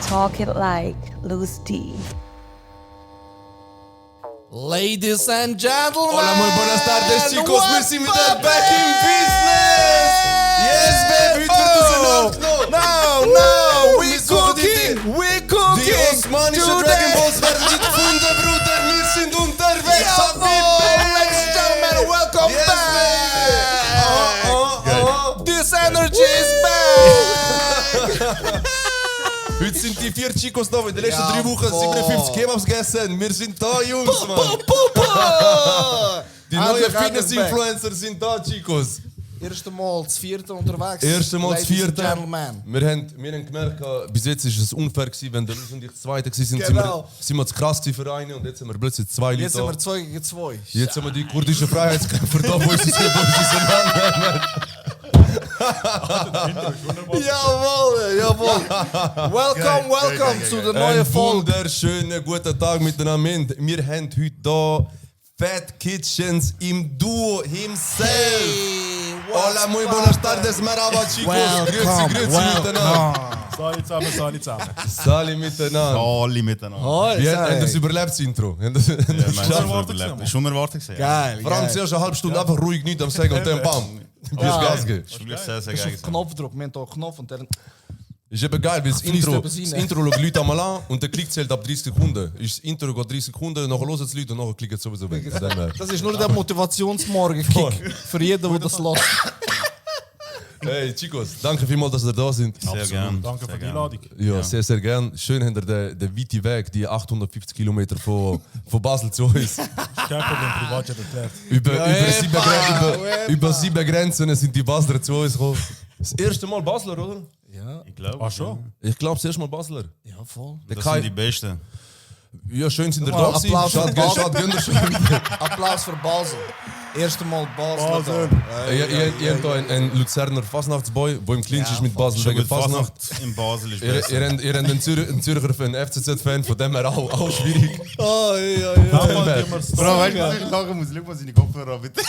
Talk it like Louis D. Ladies and gentlemen! Hola, muy buenas tardes, chicos. Wir sind wieder back in business. Yes, baby. Heute wird es No, we cooking! Die osmanische Dragon Balls werden nicht gefunden, Bruder. Wir sind unterwegs. Ladies and gentlemen, welcome Yes, back! This energy is back! Heute sind die 4 Chicos da. In den letzten Ja, 3 Wochen boah. 57 Kebabs gegessen. Wir sind da, Jungs, Mann. Die neuen Fitness-Influencer sind da, Chicos. Erste Mal das 4. unterwegs. Erste Mal das Ladies and 4. Gentlemen. Wir haben gemerkt, bis jetzt war es unfair gewesen, wenn der Luis und ich das 2. waren. Genau. Sind wir zu krass gewesen für einen und jetzt haben wir plötzlich 2 Leute Jetzt sind da. wir 2 gegen 2. Jetzt haben wir die kurdischen Freiheitskämpfer da, wo uns auseinander. Jawohl. Welcome zu der neuen Folge. Wunderschönen guten Tag miteinander. Wir haben heute hier Fat Kitchens im Duo himself. Hola, muy buenas tardes, merhaba, chicos. Grüezi miteinander. Salut zusammen. Sali miteinander. Alle miteinander. Hoi, Wie haben das überlebt, das Intro? Haben das- Ist unerwartet gewesen. Geil. Vor allem zuerst eine halbe Stunde einfach ruhig nichts am Sagen und dann bam. Du hast Gas gegeben. Ist wirklich sehr, sehr Das geil ist auf gewesen. Knopfdruck. Wir haben hier einen Knopf und der... Ist eben geil, weil das fließt Intro, etwas rein. das Intro schaut Leute einmal an und der Klick zählt ab 30 Sekunden. Ist das Intro geht 30 Sekunden, nachher hören es die Leute und nachher klicken es sowieso weg. Von dem her. Das ist nur der Motivationsmorgen-Kick für jeden, der das lässt. Hey Chicos, danke vielmals, dass ihr da sind. Sehr gerne. Danke für die Einladung. Ja, sehr, sehr gern. Schön habt ihr den weiten Weg, die 850 Kilometer von Basel zu uns. Kein Problem, Privatjet erklärt. Über 7 Grenzen sind die Basler zu uns gekommen. Das erste Mal Basler, oder? Ja, Ich glaube. Ach schon? Ich glaube, das erste Mal Basler. ja, voll. Der Das Kai, sind die Besten. ja, schön sind ihr Mal, da gewesen. Applaus für Basel. Schade, gönnt ihr schon. Applaus für Basel. Erste Mal Basel. Basel. Ihr habt hier einen Luzerner Fasnachtsboy, der im Clinch ist mit Basel Schon wegen gut, Fasnacht. Fasnacht in Basel ist Ihr besser. habt einen Zürcher Fan, FCZ-Fan, von dem her auch schwierig. Damals immer so. Bro, weißt du, was ich lachen muss? Schau mal seine Kopfhörer an, bitte.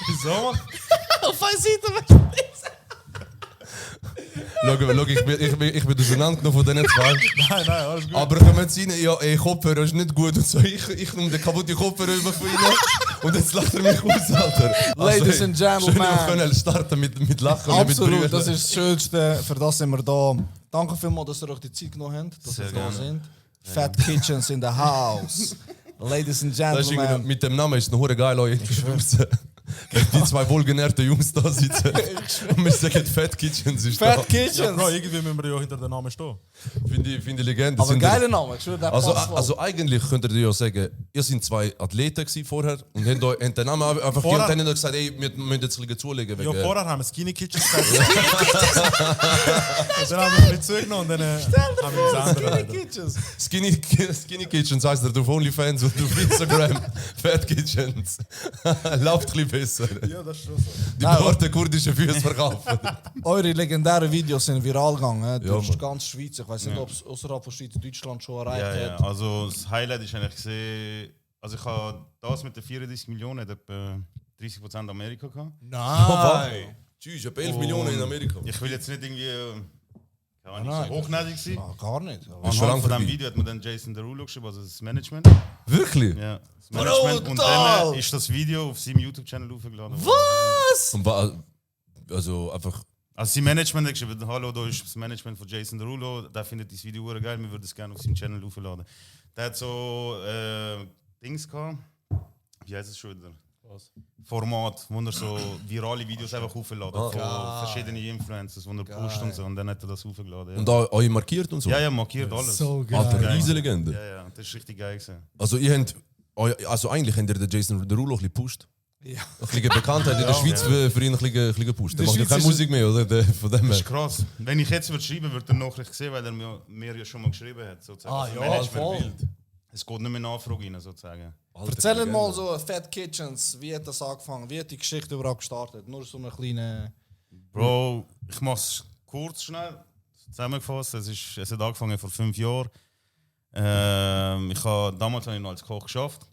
Wieso, Mann? Auf eine Seite. Schau, ich bin auseinandergenommen von diesen zwei. Nein, alles gut. Aber kommen sie rein, ja, ey, Kopfhörer ist nicht gut und so. Ich nehme den kaputten Kopfhörer über von ihnen und jetzt lacht er mich aus, Alter. Ladies and gentlemen. Schön, wir können starten mit Lachen und mit Absolut, Brüllen. das ist das Schönste. Für das sind wir da. Danke vielmals, dass ihr euch die Zeit genommen habt, dass Sehr ihr da gerne. sind. Fat Kitchens in the house. Ladies and Das ist irgendwie, gentlemen. mit dem Namen ist es noch geil, Leute. Die zwei wohlgenährten Jungs da sitzen. Und wir sagen, Fat Kitchens ist Fat da. Ja, Kitchens. Bro, irgendwie müssen wir ja hinter dem Namen stehen. Finde ich Legende. Aber Sind geiler Name, ich schwöre, der Also, passt voll. also eigentlich könntet ihr ja sagen, ihr seid 2 Athleten gewesen vorher und haben den Namen einfach Vorher- und dann haben gesagt, ey, wir müssen jetzt ein bisschen zulegen. Ja, wegen- vorher haben wir Skinny Kitchens gesagt. Und dann haben wir es ein bisschen zugenommen und dann haben wir das andere leider. Kitchens. Skinny Kitchens heisst er auf OnlyFans und auf Instagram. Fat Kitchens. Läuft ein bisschen besser. Ja, das ist schon so. Die dort kurdische Füße verkaufen. Eure legendären Videos sind viral gegangen, durch Mann. ganz Schweiz. Ich weiß nicht, ob es außerhalb von Schweiz Deutschland schon erreicht Ja, ja. hat. Also das Highlight ist eigentlich gesehen. Also ich habe das mit den 34 Millionen, hat etwa 30% Amerika gehabt. Nein! Tschüss, ich habe 11 Millionen in Amerika. Ich will jetzt nicht irgendwie keine Ahnung, Nein. so hochnäsig sein. Ah, gar nicht. Ist schon Anhand lang von diesem vorbei. Video hat mir dann Jason Derulo geschrieben, also das Management. Wirklich? Ja, das Management. Und Brutal! dann ist das Video auf seinem YouTube-Channel hochgeladen worden. Was? Und war, also einfach. Also sein Management hat geschrieben, hallo, da ist das Management von Jason Derulo, der findet das Video geil, wir würden es gerne auf seinem Channel hochladen. Der hat so Dings gehabt, wie heißt es schon wieder? Was? Format, wo er so virale Videos einfach hochladen von verschiedenen Influencers, wo er pusht und so, und dann hat er das hochgeladen. Ja. Und euch markiert und so? Ja, markiert alles. So geil. Alter, geil. riesige Legende. Ja, das ist richtig geil gewesen. Also, also eigentlich habt ihr den Jason Derulo ein bisschen gepusht. Ja. Ein bisschen Bekanntheit in der Schweiz für ihn ein bisschen gepusht. Der Der macht ja Schweiz keine ist- Musik mehr, oder? Von dem Das her. ist krass. Wenn ich jetzt würde schreiben, würde er Nachricht sehen, weil er mir ja schon mal geschrieben hat. Sozusagen. Ah, Also ja, Management voll. will. Es geht nicht mehr Nachfrage rein, sozusagen. Erzähl mal so, Fat Kitchens, wie hat das angefangen? Wie hat die Geschichte überhaupt gestartet? Nur so eine kleine... Bro, ich mache es kurz schnell zusammengefasst. Es hat angefangen vor 5 Jahren. Damals habe ich noch als Koch geschafft.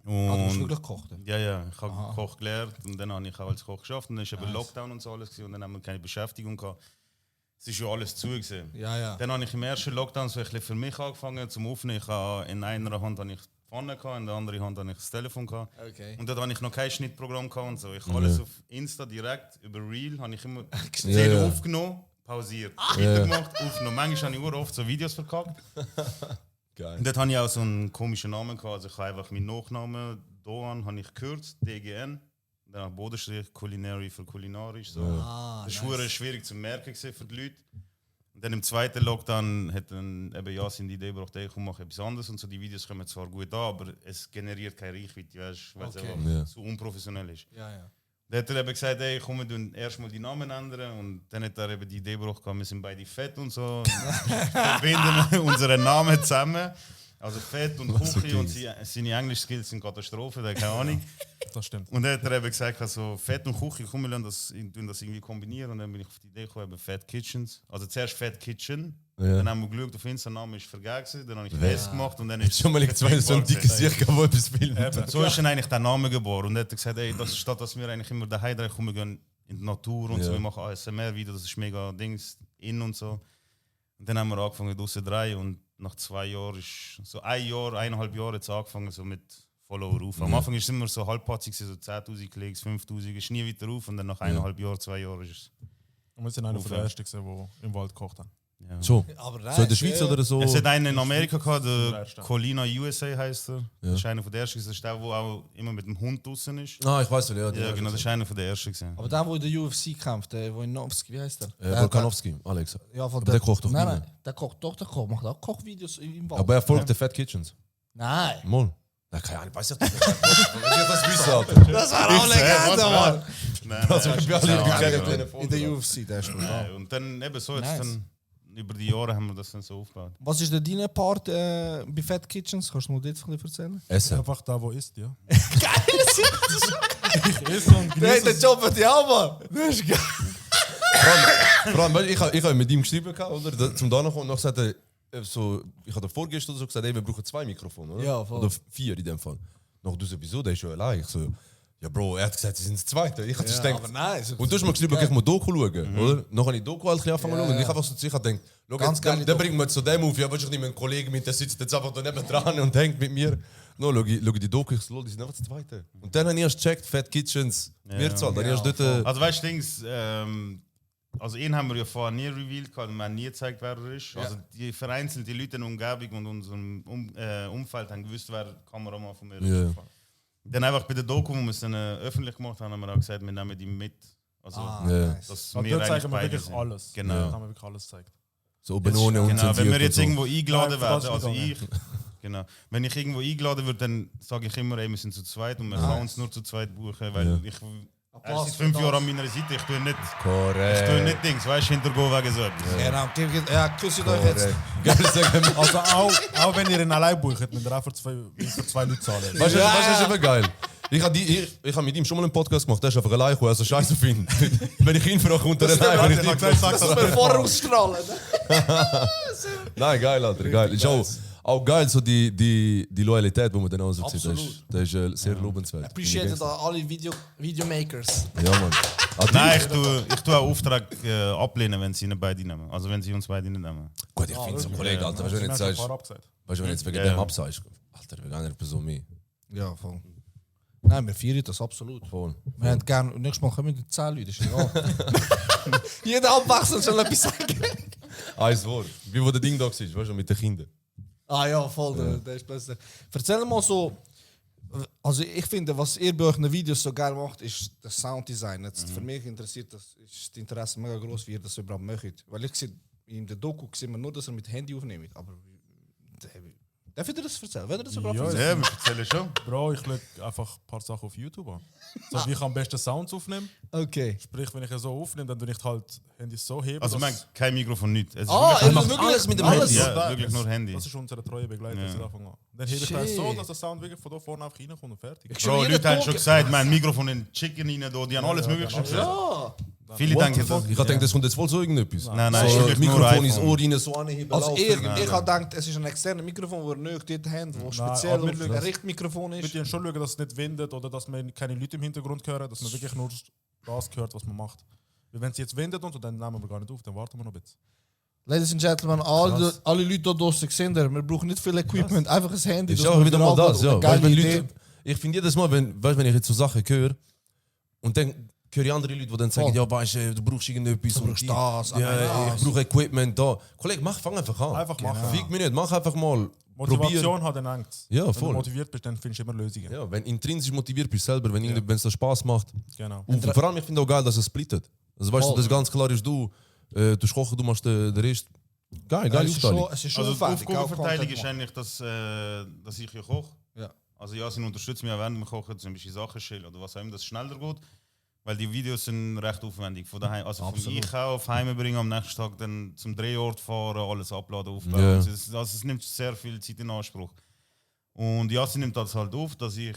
Ah, du hast Und wirklich gekocht? ja, ich habe Koch gelernt und dann habe ich auch als Koch geschafft. Und dann war eben Lockdown und so alles gewesen, und dann haben wir keine Beschäftigung gehabt. es ist ja alles zugesehen. Ja. Dann habe ich im ersten Lockdown so ein bisschen für mich angefangen zum Aufnehmen. Ich habe in einer Hand habe ich die Pfanne gehabt, in der anderen Hand habe ich das Telefon gehabt. Okay. Und dort habe ich noch kein Schnittprogramm gehabt und so. Ich habe alles auf Insta direkt über Reel habe ich immer die Ja, Szene ja. aufgenommen, pausiert, weitergemacht, aufgenommen. Manchmal habe ich oft so Videos verkackt. Geil. Und dort habe ich auch so einen komischen Namen gehabt. Also ich habe einfach meinen Nachnamen Doan habe ich gekürzt, DGN. Dann Bodenstrich, Culinary für kulinarisch. So. Das war schwierig zu merken für die Leute. Und dann im zweiten Lockdown hat dann eben Yasin die Idee gebracht, ich mache etwas anderes und so. Die Videos kommen zwar gut an, aber es generiert keine Reichweite, weil es einfach zu unprofessionell ist. Ja. Dann hat er eben gesagt, hey, komm, wir tun erstmal die Namen ändern. Und dann hat er eben die Idee gebracht, wir sind beide fett und so. Verbinden unsere Namen zusammen. Also Fett und Küche und seine Englisch-Skills sind Katastrophe, da keine Ahnung. Das stimmt. Und dann hat er eben gesagt, also Fett und Küche, komm, wir lassen das irgendwie kombinieren. Und dann bin ich auf die Idee gekommen, eben Fat Kitchens. Also zuerst Fat Kitchen, dann haben wir geschaut, auf Instagram, Name ist vergessen, dann habe ich Fest gemacht und dann ist Schon mal zwei so ein dickes Gesicht, wo etwas filmen. so ist dann eigentlich der Name geboren. Und dann hat er gesagt, ey, das statt dass wir eigentlich immer daheim drehen, kommen wir gehen in die Natur und so, wir machen ASMR-Videos, das ist mega Dings, in und so. Und dann haben wir angefangen, draussen drei und nach 2 Jahren ist so 1,5 Jahre jetzt angefangen so mit Follower auf. Am Anfang ist es immer so halbpatzig, so 10'000 Klicks, 5'000, ist nie weiter auf und dann nach 1,5 Jahren, 2 Jahren ist es. Und wir sind einer der ersten, die im Wald gekocht haben. Ja. So. Aber So in der Schweiz oder so? Es hat einen in Amerika gehabt, der der erste. Colina USA heißt er. Das ist einer von der ersten, das ist der, der auch immer mit dem Hund draußen ist. Ah, ich weiß ja. Ja, genau, das ist einer von der ersten gewesen. Aber der, der in der UFC kämpft, der in Novski, wie heißt der? Volkanovski, Alex. Ja, von Aber der kocht doch nein, nicht nein, der kocht doch, macht auch Kochvideos im Wald. Aber er folgt den Fat Kitchens. Nein. Mal. Na, keine Ahnung, weiß ich nicht. Wenn ihr das wisst, Alter. Das war auch Legende, Mann. Nein, Also, nein, wir alle In der UFC, der ist brutal. nein. Und dann eben so, jetzt Nice. dann, über die Jahre haben wir das dann so aufgebaut. Was ist denn dein Part bei Fat Kitchens? Kannst du mir das ein bisschen erzählen? Essen. Einfach da, wo ist, ja. Der Job hat ja auch, Mann. Das ist geil. Vor allem, weißt du, ich habe mit ihm geschrieben, oder? Zum da noch und noch gesagt, so, ich habe vorgestern oder so gesagt, ey, wir brauchen 2 Mikrofone, oder? Ja, voll. Oder 4 in dem Fall. Noch du so, wieso? Der ist schon allein. Ich so, ja Bro, er hat gesagt, sie sind das Zweite. Ich habe gedacht, aber nein. und du hast mir geschrieben, okay, ich muss Doku schauen, oder? Noch habe ich Doku halt angefangen zu schauen und ich habe so sicher gedacht, schau, Ganz jetzt, geile dann bringen wir zu dem auf, ja, willst du nicht mit einem Kollegen mit, der sitzt jetzt einfach da neben dran und hängt mit mir. No, schau die Doku, ich so, die sind einfach das Zweite. Und dann habe ich erst gecheckt, Fat Kitchens, wird so, dann habe ich erst dort... Also weißt du, Dings, also ihn haben wir ja vorher nie revealed gehabt und wir haben nie gezeigt, wer er ist. Also die vereinzelte Leute in der Umgebung und unserem Umfeld haben gewusst, wer der Kameramann von mir ist. Ja. Dann einfach bei der Doku, wo wir es dann öffentlich gemacht haben, haben wir auch gesagt, wir nehmen ihn mit. Also, Ja. dass Und wir dort eigentlich zeigen wir beide wirklich sind. alles. Genau. Da haben wir wirklich alles gezeigt. So oben ohne und Genau, wenn wir jetzt so. irgendwo eingeladen Nein, werden, das also ist ich, genau. Wenn ich irgendwo eingeladen werde, dann sage ich immer, ey, wir sind zu zweit und man kann uns nur zu zweit buchen, weil er ist 5 Jahre an meiner Seite, ich tue nicht Dings, weißt du, hintergehen wegen so etwas. Genau, ja, küsst euch jetzt. Also auch wenn ihr ihn allein bucht, müsst ihr auch für 2 Leute zahlen. Weißt du, das ist eben geil. Ich habe mit ihm schon mal einen Podcast gemacht, der ist einfach allein gekommen, also scheiß auf ihn. Wenn ich ihn frage, kommt er allein. Wenn ich dich frage, Das muss man vorausstrahlen. nein, geil, Alter, geil. Ist auch geil, so die Loyalität, die man dann auch so sieht. Das ist sehr lobenswert. Appreciate da alle Videomakers. Ja, Mann. Nein, ich tue auch Auftrag ablehnen, wenn sie ihn beide nehmen. Also wenn sie uns beide nicht nehmen. Gut, ich finde es ein Kollege, Alter. Weißt du, wenn du jetzt sagst, weißt du, wenn du jetzt wegen dem absagst, Alter, wegen einer Person mehr. Ja, voll. Nein, wir feiern das absolut. Voll. Wir haben gerne, nächstes Mal kommen wir 10 Leute, ist egal. Jeder abwechselnd soll etwas sagen. Ein Wort. Wie wo der Ding da war, weißt du, mit den Kindern. Ah ja, voll, der ist besser. Erzähl mal so, also ich finde, was ihr bei euren Videos so geil macht, ist das Sounddesign. Jetzt für mich interessiert das, ist das Interesse mega groß, wie ihr das überhaupt möchtet. Weil ich sehe, in der Doku sieht man nur, dass er mit Handy aufnimmt. Aber darf ich dir das erzählen? Wenn ihr das überhaupt Ja, erzählen? Ja, wir erzählen schon. Bro, ich schaue einfach ein paar Sachen auf YouTube an. So wie ich am besten Sounds aufnehme. Okay. Sprich, wenn ich es so aufnehme, dann tue ich halt Handys so heben. Also dass- man kein Mikrofon, nichts. Es ist Ah, wirklich, macht alles mit dem Handy. Ja, wirklich nur Handy. Das ist unsere treue Begleiter seit Anfang an. Dann hebe ich das so, dass der Sound wirklich von da vorne einfach reinkommt und fertig. Bro, Leute haben schon gesagt, mein Mikrofon in Chicken rein, da, die haben alles Mögliche gesagt. Ja. Viele denken, Ich habe gedacht, das kommt jetzt voll so irgendetwas. Nein, nein, ist So, wirklich nur Mikrofon ins iPhone. Ohr rein, so anheben. Also laufen. ich habe gedacht, es ist ein externes Mikrofon, das ihr nicht dort habt, das speziell aber auf wir ein Richtmikrofon Wir ist. müssen schon schauen, dass es nicht windet oder dass man keine Leute im Hintergrund hören, dass man wirklich nur das hört, was man macht. Wenn sie jetzt wendet und so, dann nehmen wir gar nicht auf, dann warten wir noch ein bisschen. Ladies and Gentlemen, alle Leute da draussen sehen, wir brauchen nicht viel Equipment, einfach ein Handy. Ist auch wieder mal das, ja. Weißt, wenn Idee. Leute, ich finde jedes Mal, wenn ich jetzt so Sachen höre und dann höre ich andere Leute, die dann sagen, ja, weißt du brauchst irgendetwas. Du brauchst das, ja, ich brauche Equipment da. Kollege, fang einfach an. Einfach machen. Fick mich nicht, mach einfach mal. Motivation hat dann Angst. Ja, Wenn voll. du motiviert bist, dann findest du immer Lösungen. Ja, wenn intrinsisch motiviert bist selber, wenn es dir Spaß macht. Genau. Und vor allem, ich finde auch geil, dass es splittet. Also weißt du, das ganz klar ist, du kochen, du machst den Rest. Geil, geil Aufteilung. Es ist schon Also die fertig, Aufgabenverteilung auch ist eigentlich, dass ich ja koche. Ja. Also Yasin unterstützt mich auch während dem Kochen, zum Beispiel Sachen schälen oder was auch immer, dass es schneller geht. Weil die Videos sind recht aufwendig. Von daheim, also vom Einkauf heimbringen, am nächsten Tag dann zum Drehort fahren, alles abladen, aufbauen. Ja. Also es nimmt sehr viel Zeit in Anspruch. Und Yasin nimmt das halt auf, dass ich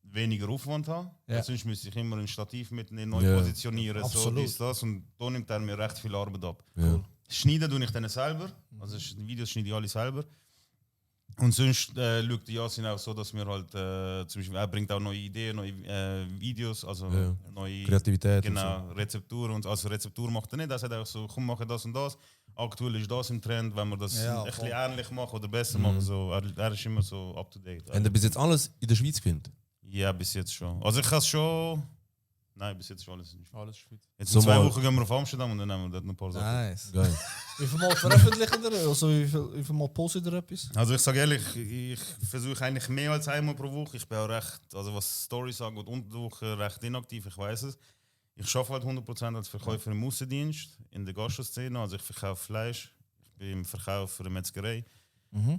weniger Aufwand habe. Ja. Sonst müsste ich immer ein Stativ mitnehmen, neu Ja. positionieren, so Absolut. dies, das. Und da nimmt er mir recht viel Arbeit ab. Ja. Schneiden tue ich dann selber. Also die Videos schneide ich alle selber. Und sonst schaut die Yasin auch so, dass wir halt zum Beispiel, er bringt auch neue Ideen, neue Videos, also Ja. neue Kreativität. genau, Rezepturen. Und also Rezeptur macht er nicht, er sagt auch so, komm, mache das und das. Aktuell ist das im Trend, wenn wir das Ja, ein bisschen voll. ähnlich machen oder besser machen. So, er ist immer so up to date. Und du bis jetzt alles in der Schweiz gefilmt? Ja, bis jetzt schon. Also ich kann es schon. Nein, bis jetzt schon alles nicht. Alles Schweiz. Jetzt So in 2 mal- Wochen gehen wir auf Amsterdam und dann nehmen wir dort noch ein paar Sachen. Nice. Geil. Wie viel Mal veröffentlichen ihr? Also wie viel Mal postet ihr etwas? Also ich sage ehrlich, ich versuche eigentlich mehr als einmal pro Woche. Ich bin auch recht, also was Storys angeht, unter der Woche recht inaktiv, ich weiß es. Ich arbeite halt 100% als Verkäufer im Aussendienst, in der Gastroszene. Also ich verkaufe Fleisch, ich bin im Verkauf für eine Metzgerei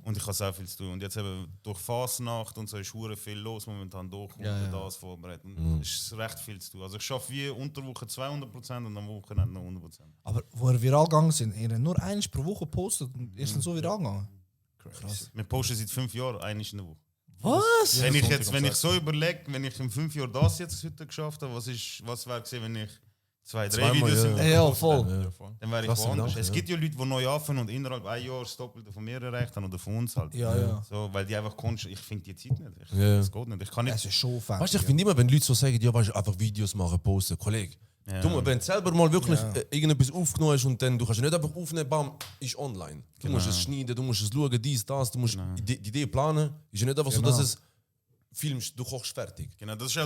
und ich habe sehr viel zu tun. Und jetzt eben durch Fasnacht und so ist hure viel los momentan durch und das vorbereiten. Und es ist recht viel zu tun. Also ich arbeite wie unter der Woche 200% und am Wochenende noch 100%. Aber wo ihr viral gegangen sind, ihr habt nur eins pro Woche gepostet und ist dann so viral gegangen. Wir posten seit 5 Jahren, einmal in der Woche. Was? Wenn ich so überlege, wenn ich in 5 Jahren das jetzt heute geschafft habe, was wäre gewesen, wenn ich 2, 3 Zweimal, Videos ja. im Ja, Woche voll. Ja, voll. dann wäre ich Krass, woanders. genau, Es ja. gibt ja Leute, die neu anfangen und innerhalb ein Jahr das Doppelte von mir erreicht haben oder von uns halt. Ja, ja. So, weil die einfach ich finde die Zeit nicht. Ja. Das geht nicht. Ich kann Es nicht. ist schon fertig. Weißt du, ich finde immer, wenn Leute so sagen, ja, weißt du, einfach Videos machen, posten, Kollege. Ja. Du, wenn du selber mal wirklich irgendetwas aufgenommen hast und dann, du kannst ja nicht einfach aufnehmen, bam, ist online. Du musst es schneiden, du musst es schauen, dies, das, du musst die Idee planen. Ist ja nicht einfach so, dass es filmst, du kochst fertig. Genau, das ist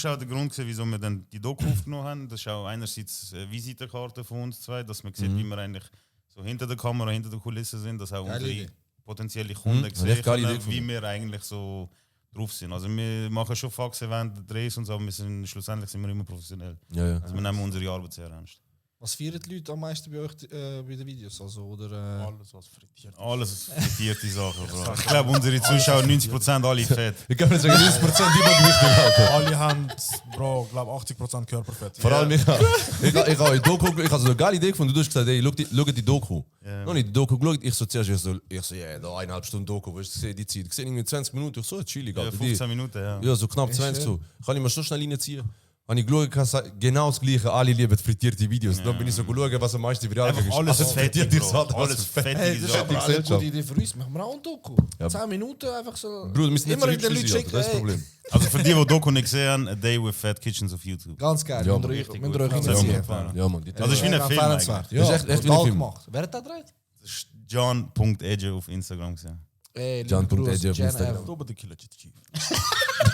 auch der Grund, gewesen, wieso wir dann die Doku aufgenommen haben. Das ist auch einerseits eine Visitenkarte von uns zwei, dass man sieht, wie wir eigentlich so hinter der Kamera, hinter der Kulisse sind, dass auch unsere Idee. potenziellen Kunden echt sehen geile können, Idee wie gefunden. wir eigentlich so drauf sind. Also wir machen schon Faxen während der Drehs und so, aber schlussendlich sind wir immer professionell. Ja, ja. Also wir nehmen unsere Arbeit sehr ernst. Was feiern die Leute am meisten bei euch bei den Videos? Also, oder, Alles, was frittiert. Alles frittierte Sachen, Bro. Ich glaube, unsere Zuschauer 90% alle fett. Ich kann nicht sagen, 90% Übergewichtig, Alter. Alle haben, Bro, glaube 80% Körperfett. Vor allem, ich habe in Doku, ich habe so eine geile Idee gefunden. Du hast gesagt, hey, schau die Doku. Ja. Noch nicht die Doku geschaut, ich so zuerst, ich so, ja, da 1,5 Stunden Doku, weißt du, ich sehe die Zeit. Ich sehe irgendwie 20 Minuten, ich so, chillig, Ja, Alter. 15 Minuten, ja. Ja, so knapp 20 so. Kann ich mir so schnell reinziehen. Habe ich geschaut, ich habe genau das Gleiche, alle lieben frittierte Videos. Dann bin ich so geschaut, was am meisten viral Einfach ist. alles Also fettig, frittierte Bro. Sachen, Alles was fettige hey, das ist Sachen. aber eine Gesellschaft. gute Idee für uns. Machen wir auch ein Doku. 10 Minuten einfach so. Bruder, wir müssen nicht immer so den hübsch Leuten sein, schicken. Alter, das ist das Hey, Problem. Also für die Doku nicht gesehen haben, A Day with Fat Kitchens auf YouTube. ganz geil. Ja, Ja, Mann. müsst Richtig ihr gut. euch Ja, reinziehen. Mann. Ja, man, die Also ist wie ein Film empfehlenswert. Das ist echt wie ein brutal Film. gemacht. Wer hat das gedreht? Das ist John.edge auf Instagram gesehen. Ey, John.edge auf Jan Instagram. F. Oktober, der Killer Chief.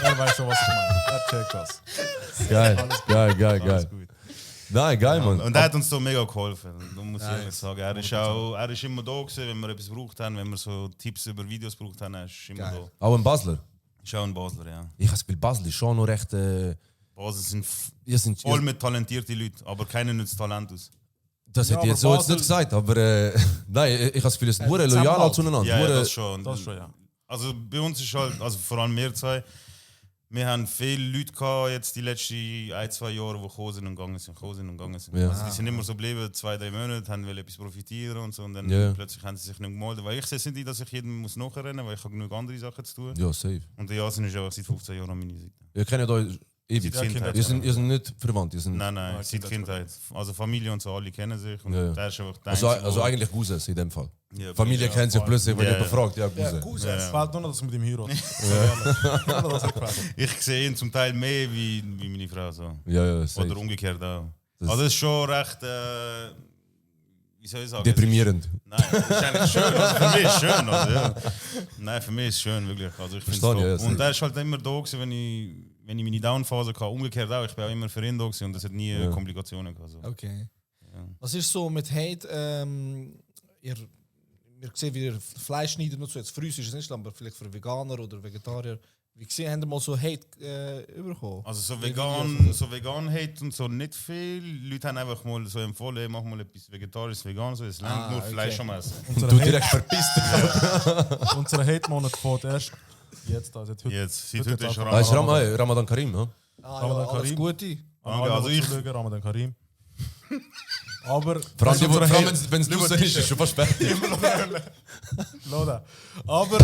Er weiß schon, was ich meine. Er checkt das. Geil, geil, Alles geil. gut. Nein, geil, Mann. Und er hat uns so mega geholfen, da muss ich ehrlich sagen. Er ist immer da gewesen, wenn wir etwas gebraucht haben, wenn wir so Tipps über Videos gebraucht haben, er ist immer Geil. Auch ein Basler. da. Ist auch ein Basler, ja. Ich habe das Gefühl, Basel ist schon noch recht. Basel sind Ihr sind, voll mit talentierten Leuten, aber keiner nützt Talent aus. das hätte Ja, ich jetzt aber so jetzt nicht Basel- gesagt, aber nein, ich habe das Gefühl, es sind hure loyal Zusammenhalt. zueinander. Ja, Hure- das schon. Das schon, ja. Also bei uns ist halt, also vor allem wir zwei, wir haben viele Leute gehabt, jetzt die letzten 1-2 Jahre, die gekommen sind und gegangen sind, Ja. Also die sind immer so geblieben, 2-3 Monate, haben wollen etwas profitieren und so und dann Ja. plötzlich haben sie sich nicht gemeldet. Weil ich sehe es nicht, dass ich jedem muss nachrennen, weil ich habe genug andere Sachen zu tun. Ja, safe. Und der Jason ist ja seit 15 Jahren an meiner Seite. Ihr kennt euch ewig. Seit Kindheit. Ihr sind nicht verwandt. Ihr sind, Nein, seit Kindheit. Also Familie und so, alle kennen sich. Und Ja, ja. der ist einfach der also Einzige, wo- eigentlich Cousins in dem Fall. Ja, Familie kennt sich plötzlich, wenn Ja, jemand ja. fragt, ja, Ja, Cousin. gut. Ja. Es fehlt nur noch, dass du mit ihm heiratet. Ja. Nur, dass er gefällt. Ich sehe ihn zum Teil mehr wie meine Frau. So. Ja, ja, safe. Oder umgekehrt auch. Also das ist schon recht, wie soll ich sagen? Deprimierend. Nein, das ist eigentlich schön. Also für mich ist es schön. Also, ja. Nein, für mich ist es schön, wirklich. Also ich Verstehe, find's ja, top. Und er ist halt immer da gewesen, wenn ich meine Downphase hatte. Umgekehrt auch, ich bin auch immer für ihn da gewesen und es hat nie Komplikationen gehabt. Also. Okay. Was ist so mit Hate? Wir sehen, wie ihr Fleisch schneidet und so. Jetzt für uns ist es nicht schlimm, aber vielleicht für Veganer oder Vegetarier. Wie gesehen, haben ihr mal so Hate bekommen? Also so vegan Hate und so nicht viel. Leute haben einfach mal so empfohlen, mach mal etwas Vegetarisches, Veganes, so, es lernt nur Fleisch am Essen. Du direkt verpisst dich. Unser Hate-Monat fährt erst jetzt, also heute. Jetzt, seit heute ist Ah, ist Ramadan Karim, ja? Ramadan alles Karim. Gute. Also ich... Ramadan Karim. Aber... Vor allem, unsere Hate- wenn es draußen ist, ist schon fast fertig. Loda. Aber...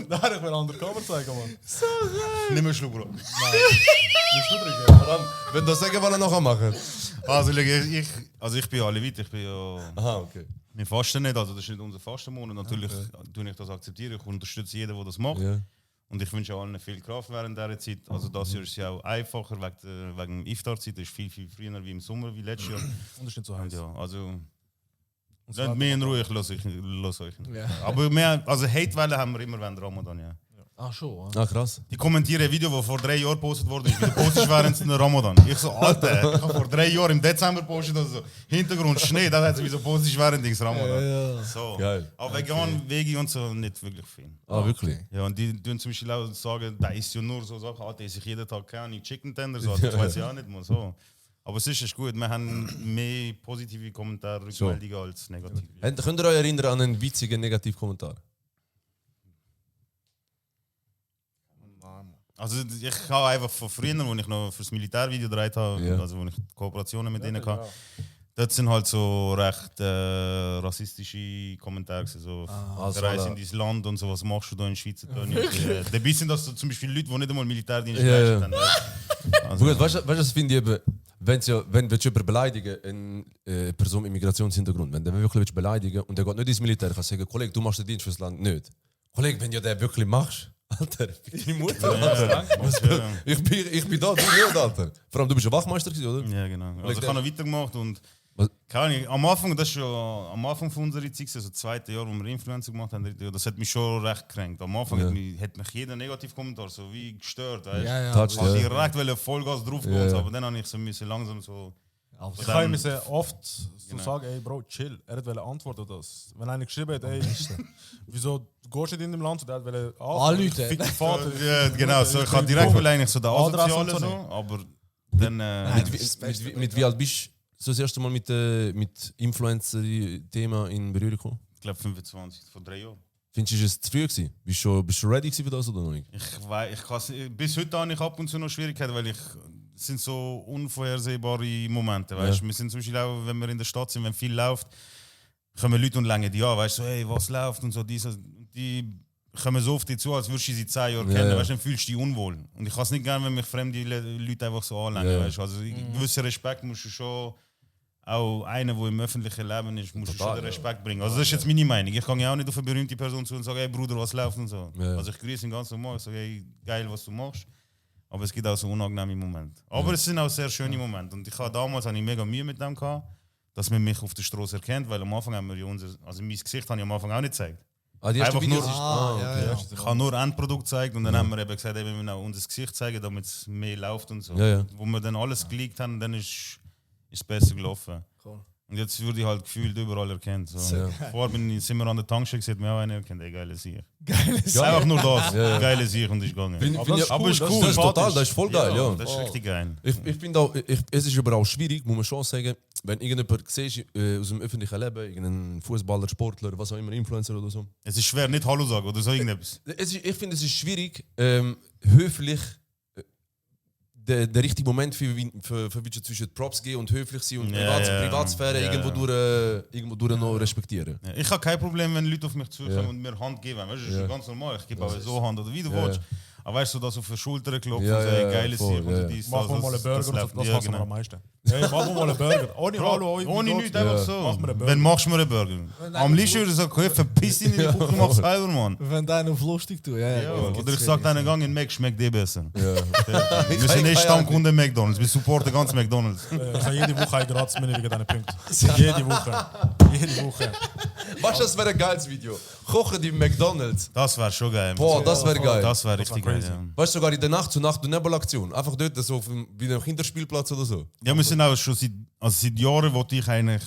Da habe ich mir undercover zeigen, Mann. Nicht mehr Schluck, Bro. Willst du drücken? Wenn du sagen, was er nachher machen. Also ich bin ja Levit, ich bin ja... Aha, okay. Wir fasten nicht, also das ist nicht unser Fastenmonat. Natürlich tue ich das akzeptieren, ich unterstütze jeden, der das macht. Ja. Und ich wünsche allen viel Kraft während dieser Zeit. Also das Jahr ist ja auch einfacher, wegen Iftar-Zeit. Das ist viel, viel früher wie im Sommer, wie letztes Jahr. Und das ist nicht so heiß. Ja, also... Lasst mich in Ruhe, ich lasse euch. Ja. Aber also Hate-Welle haben wir immer während Ramadan, ja. Ah, schon. Ah, krass. Die kommentieren ein Video, das vor 3 Jahren gepostet wurde, wie du postest während dem Ramadan. Ich so, Alter, ich habe vor 3 Jahren im Dezember gepostet, also Hintergrund Schnee, das hat sie wieso postest während des Ramadan. So. Geil. Aber vegan, Vegi und so nicht wirklich viel. Ah, wirklich? Ja, und die tun zum Beispiel auch sagen, da ist ja nur so Sachen, da esse ich jeden Tag keine Chicken Tender, so, das weiß ich auch nicht mal so. Aber es ist gut, wir haben mehr positive Kommentare, Rückmeldungen als negative. Könnt ihr euch erinnern an einen witzigen Negativkommentar? Also ich habe einfach von früher, als ich noch fürs Militärvideo gedreht habe, Ja. also wo ich Kooperationen mit denen hatte, dort sind halt so recht rassistische Kommentare gewesen, so Also Reise alle- in dein Land und so, was machst du da in Schweiz? Dabei sind das so zum Beispiel Leute, die nicht einmal Militärdienst Ja, leisten. ja. Dann, also, Gut, weißt du, das finde ich eben, wenn du jemanden beleidigen, eine Person mit Migrationshintergrund, wenn du wirklich beleidigen und der geht nicht ins Militär, kannst du sagen, Kollege, du machst den Dienst fürs Land nicht. Kollege, wenn du den wirklich machst, Alter, fick deine Mutter, Alter. Ich bin da, du nicht, Alter. Vor allem, du bist ja Wachmeister gewesen, oder? ja, genau. Also ich habe noch weitergemacht und Was? keine Ahnung, am Anfang, das ist schon am Anfang von unserer Zeit, also das 2. Jahr, wo wir Influencer gemacht haben, das hat mich schon recht gekränkt. Am Anfang hat mich jeder Negativkommentar so wie gestört, weißt du? Ja, Touch, Ich wollte ja. direkt Vollgas drauf gehen, Ja, ja. aber dann habe ich so müssen langsam so... Ich kann ihm sehr oft so sagen, ey Bro, chill. Er hat antworten das. Wenn einer geschrieben hat, ey, wieso du gehst nicht in dem Land, und er hat Anrufen. Fick deinen Vater. Ja, genau, so, ich habe direkt eigentlich so der Adresse Asoziale und so so, aber dann... Mit wie alt bist du so das erste Mal mit Influencer-Thema in Berührung gekommen? ich glaube 25, vor 3 Jahren. Findest du, es zu früh gewesen? Bist du schon ready gewesen für das oder noch nicht? Bis heute habe ich ab und zu noch Schwierigkeiten, weil es sind so unvorhersehbare Momente, weißt? Wir sind zum Beispiel auch, wenn wir in der Stadt sind, wenn viel läuft, kommen Leute und längen die an, weißt du, so, hey, was läuft und so, die kommen so oft zu, als würdest du sie 10 Jahre kennen, weißt du, dann fühlst du dich unwohl. Und ich kann es nicht gerne, wenn mich fremde Leute einfach so anlängen, weißt du. Also gewissen Respekt musst du schon, auch einer, der im öffentlichen Leben ist, musst du schon den Respekt bringen. Also das ist jetzt meine Meinung. Ich kann ja auch nicht auf eine berühmte Person zu und sagen, hey Bruder, was läuft und so. Ja. Also ich grüße ihn ganz normal, ich sage, hey, geil, was du machst. Aber es gibt auch so unangenehme Momente. Aber es sind auch sehr schöne Momente. Und damals hatte ich mega Mühe mit dem gehabt, dass man mich auf der Straße erkennt, weil am Anfang haben wir ja also mein Gesicht habe ich am Anfang auch nicht gezeigt. Ah, die ersten Einfach Videos nur- ist... Ich habe nur Endprodukt gezeigt und dann haben wir eben gesagt, wir müssen auch unser Gesicht zeigen, damit es mehr läuft und so. Ja, ja. Wo wir dann alles geleakt haben, dann ist es besser gelaufen. Cool. Und jetzt würde ich halt gefühlt überall erkannt. So. Ja. Vorher sind wir an der Tankstelle, sieht mir auch einer erkannt, ey, geile Sieg. Geiles. Einfach nur das, Ja, ja. geile Sieg und ist gegangen. Aber ist cool. Das ist total, das ist voll geil, ja. Das ist richtig geil. Ich finde auch, es ist aber auch schwierig, muss man schon sagen, wenn irgendjemand siehst, aus dem öffentlichen Leben, irgendein Fußballer, Sportler, was auch immer, Influencer oder so. Es ist schwer, nicht Hallo sagen oder so irgendetwas. Ich finde, es ist schwierig, höflich den richtigen Moment für zwischen Props gehen und höflich sein und Privatsphäre Ja. irgendwo durch noch respektieren. Ja, ich habe kein Problem, wenn Leute auf mich zukommen und mir Hand geben. Weißt du, das ist ganz normal. Ich gebe auch so Hand oder wie du willst. Aber weißt du, dass auf der Schulter klopft Ja, und so, ja, ey, geil ist voll, hier. ja. Und dies, Machen wir mal einen Burger, das läuft. hassen Ja, wir genau. am meisten. Hey, machen wir mal einen Burger. Ohne Hallo, Ohne nichts, einfach so. Machen wir einen Burger. Wenn machst du mir einen Burger? Am liebsten würde ich sagen, okay, verpiss dich nicht, ich guck, mach selber, Mann. Wenn deinen auf lustig tut, Ja, oder ich sag deinen Gang in Mac, schmeckt dir besser. Ja. Wir sind nicht Stammkunde McDonalds, wir supporten ganz McDonalds. Ich habe jede Woche ein Gratis-Menü wegen diesen Punkten. Jede Woche. Jede Woche. Was, das wäre ein geiles Video. Kochen die McDonalds. Das wäre schon geil. Boah, das wäre geil. Das wäre richtig geil, crazy. ja. Weißt du, sogar in der Nacht zu Nacht- und Nebelaktion. Einfach dort, so auf dem, wie einem Kinderspielplatz oder so. Ja, wir sind auch schon seit Jahren, wollte ich eigentlich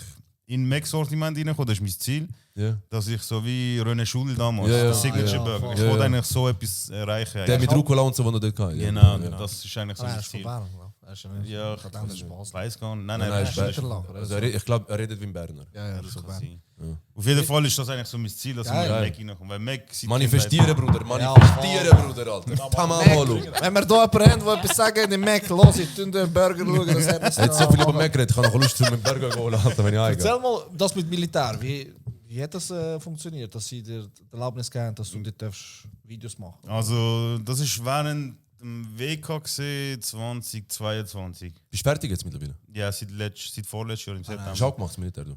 in Mac-Sortiment reinkommen, das ist mein Ziel. Ja. Dass ich so wie René Schul damals, Ja, ja. der Signature Ja, Burger, ich ja, wollte ja. eigentlich so etwas erreichen. Der mit Rucola und so, den er dort hatte. Genau, Ja. das ist eigentlich so Ah, mein ist von Ziel. Bern, ist ja nicht. Ja, Hat anders Spaß. ich weiß gar nicht. Nein, Nein, nein, ist das Berner. Berner. Also ich glaube, er redet wie ein Berner. Ja, das ist von kann Bern. sein. Auf jeden Fall ist das eigentlich so mein Ziel, dass Geil. wir in Mac reinkommen. Weil Mac sieht Manifestieren, Bruder. Manifestieren, Bruder, Alter. Tamam, hallo. Wenn wir hier jemanden haben, der etwas sagen in den Mac, los, ich tue den Burger schauen, das hat Er hat so viel über Mac geredet, ich habe noch Lust, mit dem Burger holen, Alter, wenn ich heimgehe. Erzähl mal, das mit Militär, wie hat das funktioniert, dass sie dir die Erlaubnis geben, dass du dort Videos machen darfst? Also, das ist während dem WK gesehen, 2022. Bist du fertig jetzt mittlerweile? Ja, seit vorletztes Jahr im September. Hast du auch gemacht, das Militär, du?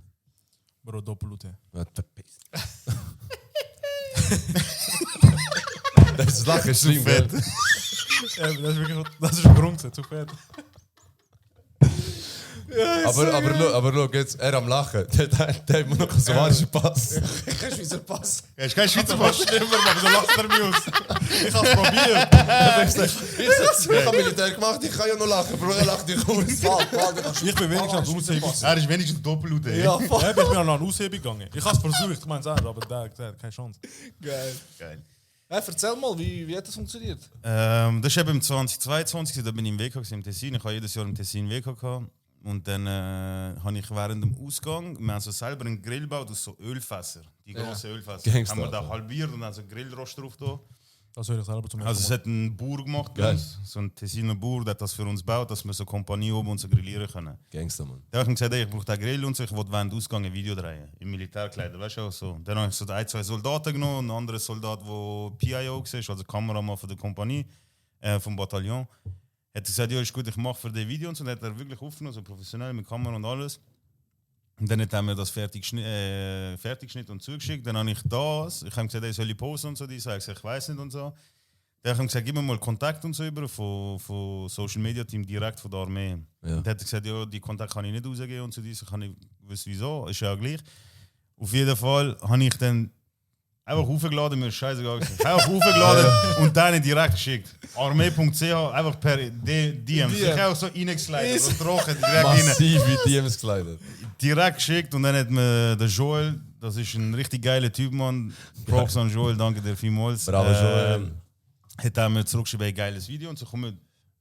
Bro, Doppel-UT. Ja, verpiss. Das Lachen ist schlimm, gell? Das ist wirklich, das ist ein Grund, zu fett. Aber schau, jetzt, er am Lachen, der hat immer noch einen somalischen Pass. Kannst du unseren Pass? Ja, ist kein Schweizer Was Pass. schlimmer, Mann, wieso lacht er mich aus? Ich hab's probiert. Ich habe Militär gemacht, ich kann ja noch lachen, Bro, er lacht dich aus. Ich bin wenigstens an die Aushebung. Er ist wenigstens Doppel-UT. Ja, voll. Ich bin an eine Aushebung gegangen. Ich hab's versucht, ich meine es aber der hat gesagt, keine Chance. Geil. Geil. Hey, erzähl mal, wie hat das funktioniert? Das ist eben im 2022, da bin ich im WK gewesen, im Tessin. Ich habe jedes Jahr im Tessin WK gehabt. Und dann habe ich während dem Ausgang, wir haben so selber einen Grill gebaut aus so Ölfässer. Die grossen Ölfässer. Gangster, Haben wir da Alter. halbiert und dann so einen Grillrost drauf da. Das will ich selber zum Also es Mal. hat ein Bauer gemacht bei Geil. uns, so ein Tessiner Bauer, der hat das für uns gebaut, dass wir so Kompanie oben und so grillieren können. Gangster, Mann. Da habe ich gesagt, ey, ich brauche den Grill und so, ich wollte während dem Ausgang ein Video drehen, im Militärkleider, weißt du auch so. Dann habe ich so ein, zwei Soldaten genommen, einen anderen Soldat, der PIO war, also Kameramann von der Kompanie, vom Bataillon. Hat gesagt, ja, ist gut, ich mache für das Video und so. Dann hat er wirklich aufgenommen, so professionell mit Kamera und alles. Und dann hat er mir das fertig geschnitten und zugeschickt. Dann habe ich das, ich habe gesagt, ey, soll ich posten und so, die sagen, ich weiß nicht und so. Dann habe ich gesagt, gib mir mal Kontakt und so über von Social Media Team direkt von der Armee. Ja. Und dann hat er gesagt, ja, die Kontakt kann ich nicht rausgeben und so. Ich kann nicht wissen, wieso, ist ja gleich. Auf jeden Fall habe ich dann einfach hochgeladen, mir ist scheißegal gewesen. Einfach hochgeladen und dann direkt geschickt. Armee.ch, einfach per DM. Ich habe auch so reingeslidet und trocken direkt rein. Massiv wie DMs gekleidet. Direkt geschickt und dann hat mir der Joel, das ist ein richtig geiler Typ, Mann. Props an Joel, danke dir vielmals. Bravo, Joel. Hat er mir zurückgeschrieben, ein geiles Video und so, komm, wir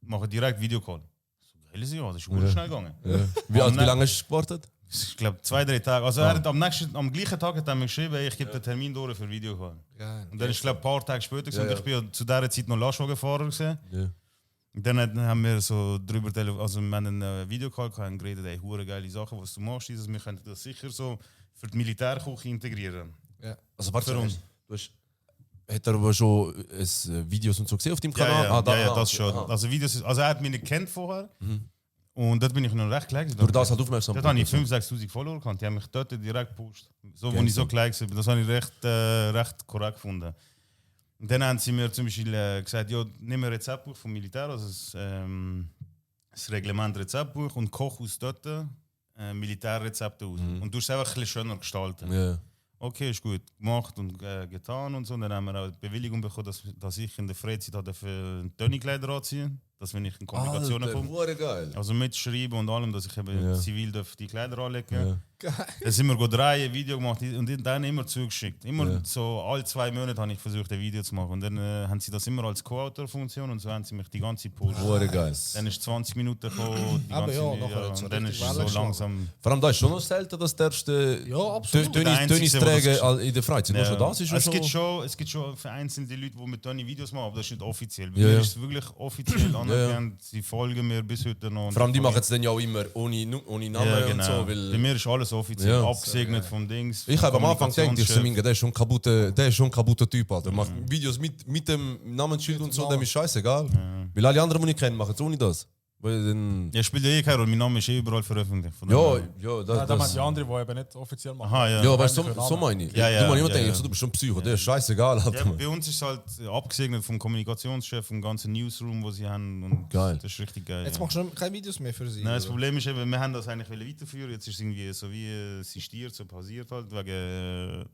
machen direkt Videocall. So, geiles Jahr, das ist schnell gegangen. Ja. Wie lange hast du gewartet? Ich glaube 2-3 Tage. Also er hat am gleichen Tag hat er mir geschrieben, ich gebe den Termin durch für Videocall. Geil. Und dann ist glaube ein paar Tage später gewesen, Ja, ja. und ich bin ja zu dieser Zeit noch Lastwagenfahrer gewesen. Ja. Und dann haben wir so drüber also wir haben einen Videocall gehabt und geredet, ey, hure geile Sachen, was du machst, dieses, wir können das sicher so für die Militärküche integrieren. Ja. Also warte, Für uns. hat er aber schon Videos und so gesehen auf deinem Kanal? Ja, das schon. Aha. Also Videos, also er hat mich nicht kennt vorher. Und dort bin ich noch recht klein gewesen. Durch das halt aufmerksam. Dort habe ich 5'000-6'000 Follower gehabt, die haben mich dort direkt gepusht. So, wo Gangster. ich so klein war, das habe ich recht korrekt gefunden. Und dann haben sie mir zum Beispiel gesagt, ja, nimm ein Rezeptbuch vom Militär, also das Reglement Rezeptbuch und koch aus dort Militärrezepte aus. Und du hast es einfach ein bisschen schöner gestalten. Ja. Okay, ist gut gemacht und getan und so. Und dann haben wir auch die Bewilligung bekommen, dass ich in der Freizeit für Tönnikleider anziehen, dass wenn ich in Komplikationen komme. Alter, geil. Also mitschreiben und allem, dass ich eben Ja. zivil die Kleider anlegen Ja. darf. Dann sind wir drei Video gemacht und dann immer zugeschickt. Immer so alle 2 Monate habe ich versucht, ein Video zu machen. Und dann haben sie das immer als Co-Autor-Funktion und so haben sie mich die ganze Zeit gepusht. Hure geil. Dann ist 20 Minuten gekommen, die Aber ganze ja, nachher hat's und dann ist richtig es so Wellen geschlagen. langsam. Vor allem da ist schon noch selten, dass der erste Ja, absolut. Der Einzige, Tönnies wo träge das- in der Freizeit. Nur schon das ist ja Es schon... gibt schon vereinzelte Leute, die mit Tony Videos machen, aber das ist nicht offiziell. Bei Ja, mir ja. ist es wirklich offiziell. Andere sie folgen mir bis heute noch. Vor allem die machen es dann ja auch immer ohne Namen ja, genau. und so. Weil Bei mir ist alles offiziell Ja. abgesegnet vom Dings. ich habe am Anfang gedacht, Kommunikationschef. der ist schon ein kaputter Typ, Alter. Der macht Videos mit dem Namensschild und so, dem ist scheißegal. Weil alle anderen, die ich kenne, machen es ohne das. Weil dann, Ja, spielt ja eh keine Rolle, mein Name ist eh überall veröffentlicht. Von ja, daher- ja, Da haben das. die anderen, die eben nicht offiziell machen. Aha, ja. Ja, weißt du, Eigentlich so meine ich. Ja, ja, du mal jemand ja, denkt, ja. so, du bist schon Psycho, der ist scheißegal, Alter. Ja, bei uns ist es halt abgesegnet vom Kommunikationschef, vom ganzen Newsroom, wo sie haben. Und Geil. Das ist richtig geil. Jetzt ja. machst du keine Videos mehr für sie. Nein, das oder? Problem ist eben, wir haben das eigentlich weiterführen. Jetzt ist es irgendwie so wie sistiert, so pausiert halt, wegen,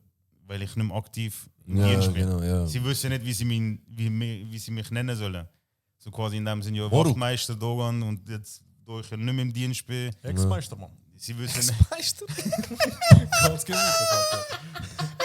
weil ich nicht mehr aktiv im Ja, Dienst bin. genau, ja. Sie wissen nicht, wie sie mich nennen sollen. So quasi in dem Sinne, ja, Warum? Wachtmeister Dogan und jetzt, da ich nicht mehr im Dienst bin, Ex-Meister, Mann. sie wissen nicht. Meister? Ganz gemütlich, Alter.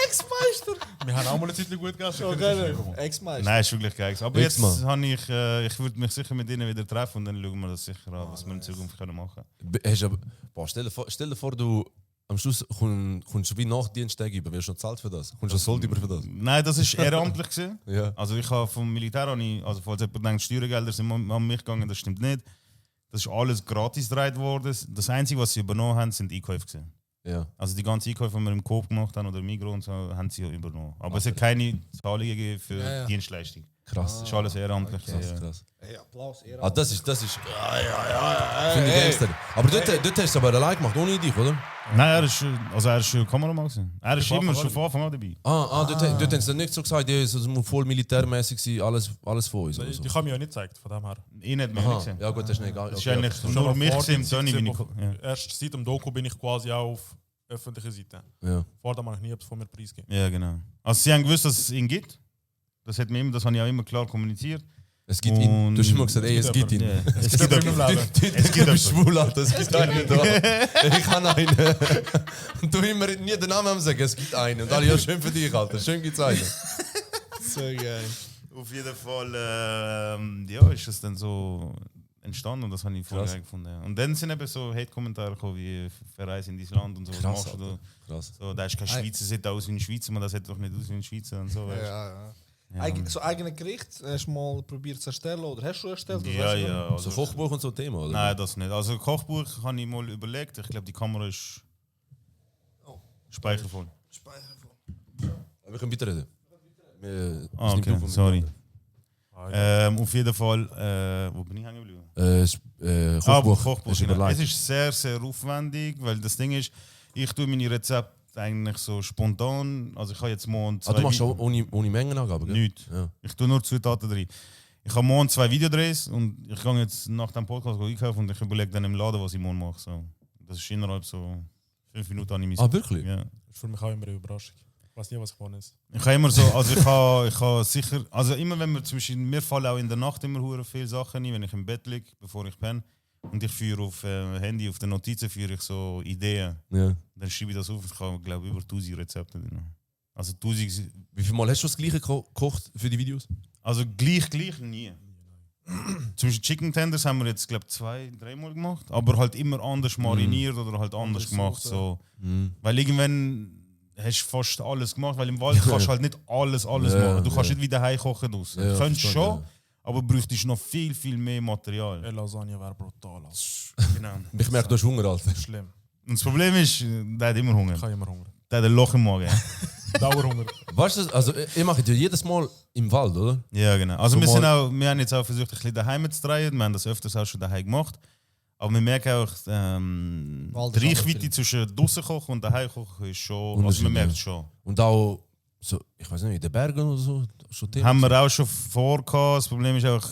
Ex-Meister! Wir haben auch mal eine Zeit gut gegessen. Oh, geil. Ex-Meister. Nein, ist wirklich geil. Aber jetzt Ex-Mann. habe ich würde mich sicher mit ihnen wieder treffen und dann schauen wir das sicher an, was wir in Zukunft können machen können. Hast aber, boah, stell dir vor, du am Schluss kommst du wie Nachdiensttag über. Wirst du noch zahlt für das? Kommst du Sold über für das? Nein, das ist ehrenamtlich gewesen. Ja. Also ich habe vom Militär, also falls jemand denkt, Steuergelder sind an mich gegangen, das stimmt nicht. Das ist alles gratis gedreht worden. Das Einzige, was sie übernommen haben, sind Einkäufe gewesen. Ja. Also die ganzen Einkäufe, die wir im Coop gemacht haben oder im Migros und so, haben sie ja übernommen. Aber es hat keine Zahlungen gegeben für Dienstleistung. Krass. Das ist alles ehrenamtlich. Krass, gewesen, ja. krass. Hey, Applaus, Ehre. Ah, das ist. Finde ich Gangster. Aber dort hast du aber allein gemacht, ohne dich, oder? Nein, er ist Kameramann gewesen. Er ist immer schon von Anfang an dabei. Dort haben sie nicht so gesagt, ja, es muss voll militärmäßig sein, alles von uns. Oder so. Die haben mir ja nicht gezeigt, von dem her. Ich nicht mehr Aha. gesehen. Ja, gut, das ist nicht egal. Das ist Okay, eigentlich okay. nur mich vor gesehen, der Sony Zeit, bin ich. wo- Ja. Erst seit dem Doku bin ich quasi auch auf öffentlicher Seite. Ja. Vor dem habe ich nie etwas von mir preisgegeben. Ja, genau. Also sie haben gewusst, dass es ihn gibt. Das habe ich auch immer klar kommuniziert. Es gibt ihn. Und- Du hast immer gesagt, ey, es gibt ihn. Ja. Es gibt jemanden. im Leben. Es gibt schwul, Alter, es gibt einen da. Ich habe einen. Und du immer nie den Namen sagen, es gibt einen. Und alle, ja, schön für dich, Alter, schön gibt's einen. So geil. Auf jeden Fall ja, ist es dann so entstanden und das habe ich voll Krass. geil gefunden. Ja. Und dann sind eben so Hate-Kommentare gekommen, wie «Verreise in dein Land» und so. Was Krass, machst du Alter. da? Krass. So, da ist kein Schweizer, sieht aus wie ein Schweizer, man das sieht doch nicht aus wie ein Schweizer und so. Ja, weißt du. ja. Ja. So eigene Gericht, hast du mal probiert zu erstellen oder hast du erstellt? Ja, ja. So Also, Kochbuch und so Thema, oder? nein, das nicht. Also Kochbuch habe ich mal überlegt. Ich glaube, die Kamera ist speichervoll. Aber wir können weiterreden. Wir- Ah, es nimmt okay, auf, sorry. Ah, Auf jeden Fall, wo bin ich hängen geblieben? Kochbuch, Kochbuch ist genau. überlegt. Es ist sehr, sehr aufwendig, weil das Ding ist, ich tue meine Rezepte eigentlich so spontan. Also ich habe jetzt morgen Ah, du machst Vi- auch ohne Mengenangabe, gell? nichts. Ja. Ich tue nur Zutaten drin. Ich habe morgen 2 Videodrehs und ich gehe jetzt nach dem Podcast einkaufen und ich überlege dann im Laden, was ich morgen mache. So. Das ist innerhalb so 5 Minuten an Ah, wirklich? Ja. Das ist für mich auch immer eine Überraschung. Ich weiß nie, was geworden ist. Ich habe immer so, also ich habe sicher, also immer wenn wir zum Beispiel, mir fallen auch in der Nacht immer hure viele Sachen ein, wenn ich im Bett liege, bevor ich penne. Und ich führe auf Handy, auf den Notizen führe ich so Ideen. Ja. Dann schreibe ich das auf, ich habe glaube über 1000 Rezepte drin. Also 1000, Wie viel Mal hast du das gleiche gekocht für die Videos? also gleich nie. Zum Beispiel Chicken Tenders haben wir jetzt glaube 2-3 Mal gemacht, aber halt immer anders mariniert oder halt anders gemacht. So. Weil irgendwann hast du fast alles gemacht, weil im Wald kannst du halt nicht alles Ja, machen. Du kannst ja. nicht wie daheim kochen draussen. Ja, Du könntest verstehe, schon, ja. aber bräuchtest noch viel mehr Material. Eine Lasagne wäre brutal. Alter. Genau. Ich merke, du hast Hunger, Alter. Schlimm. Und das Problem ist, der hat immer Hunger. Ich habe immer Hunger. Der hat ein Loch im Magen. Dauerhunger. Weißt du, also ihr macht ja jedes Mal im Wald, oder? Ja, genau. Also So wir haben jetzt auch versucht, ein bisschen daheim zu drehen. Wir haben das öfters auch schon daheim gemacht. Aber wir merken auch, Wald die ist anders Reichweite viel. zwischen draussen kochen und daheim kochen ist schon, also Unterschied, man merkt ja. schon. Und auch, so, ich weiß nicht, in den Bergen oder so, schon Thema. Haben wir auch schon vorgehabt. Das Problem ist auch,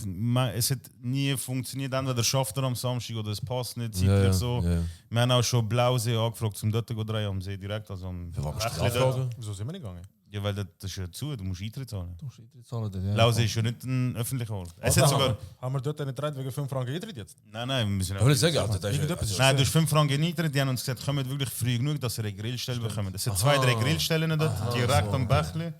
es hat nie funktioniert. Entweder schafft er am Samstag oder es passt nicht zeitlich ja, so. Ja. Wir haben auch schon Blausee angefragt, um dort zu drehen, am See direkt. Also am Für was musst du Bächle dort. anfragen? Wieso sind wir nicht gegangen? Ja, weil das ist ja zu, du musst Eintritt zahlen. Ja. Blausee ist ja nicht ein öffentlicher Ort. Es hat sogar... Haben wir dort nicht gedreht wegen 5 Franken Eintritt jetzt? Nein, wir müssen Ich will sagen, Alter, das ist Irgendetwas ist- Nein, du hast 5 Franken Eintritt, die haben uns gesagt, kommt wirklich früh genug, dass ihr eine Grillstelle bekommt. Es sind 2-3 Grillstellen dort, direkt am Bächle.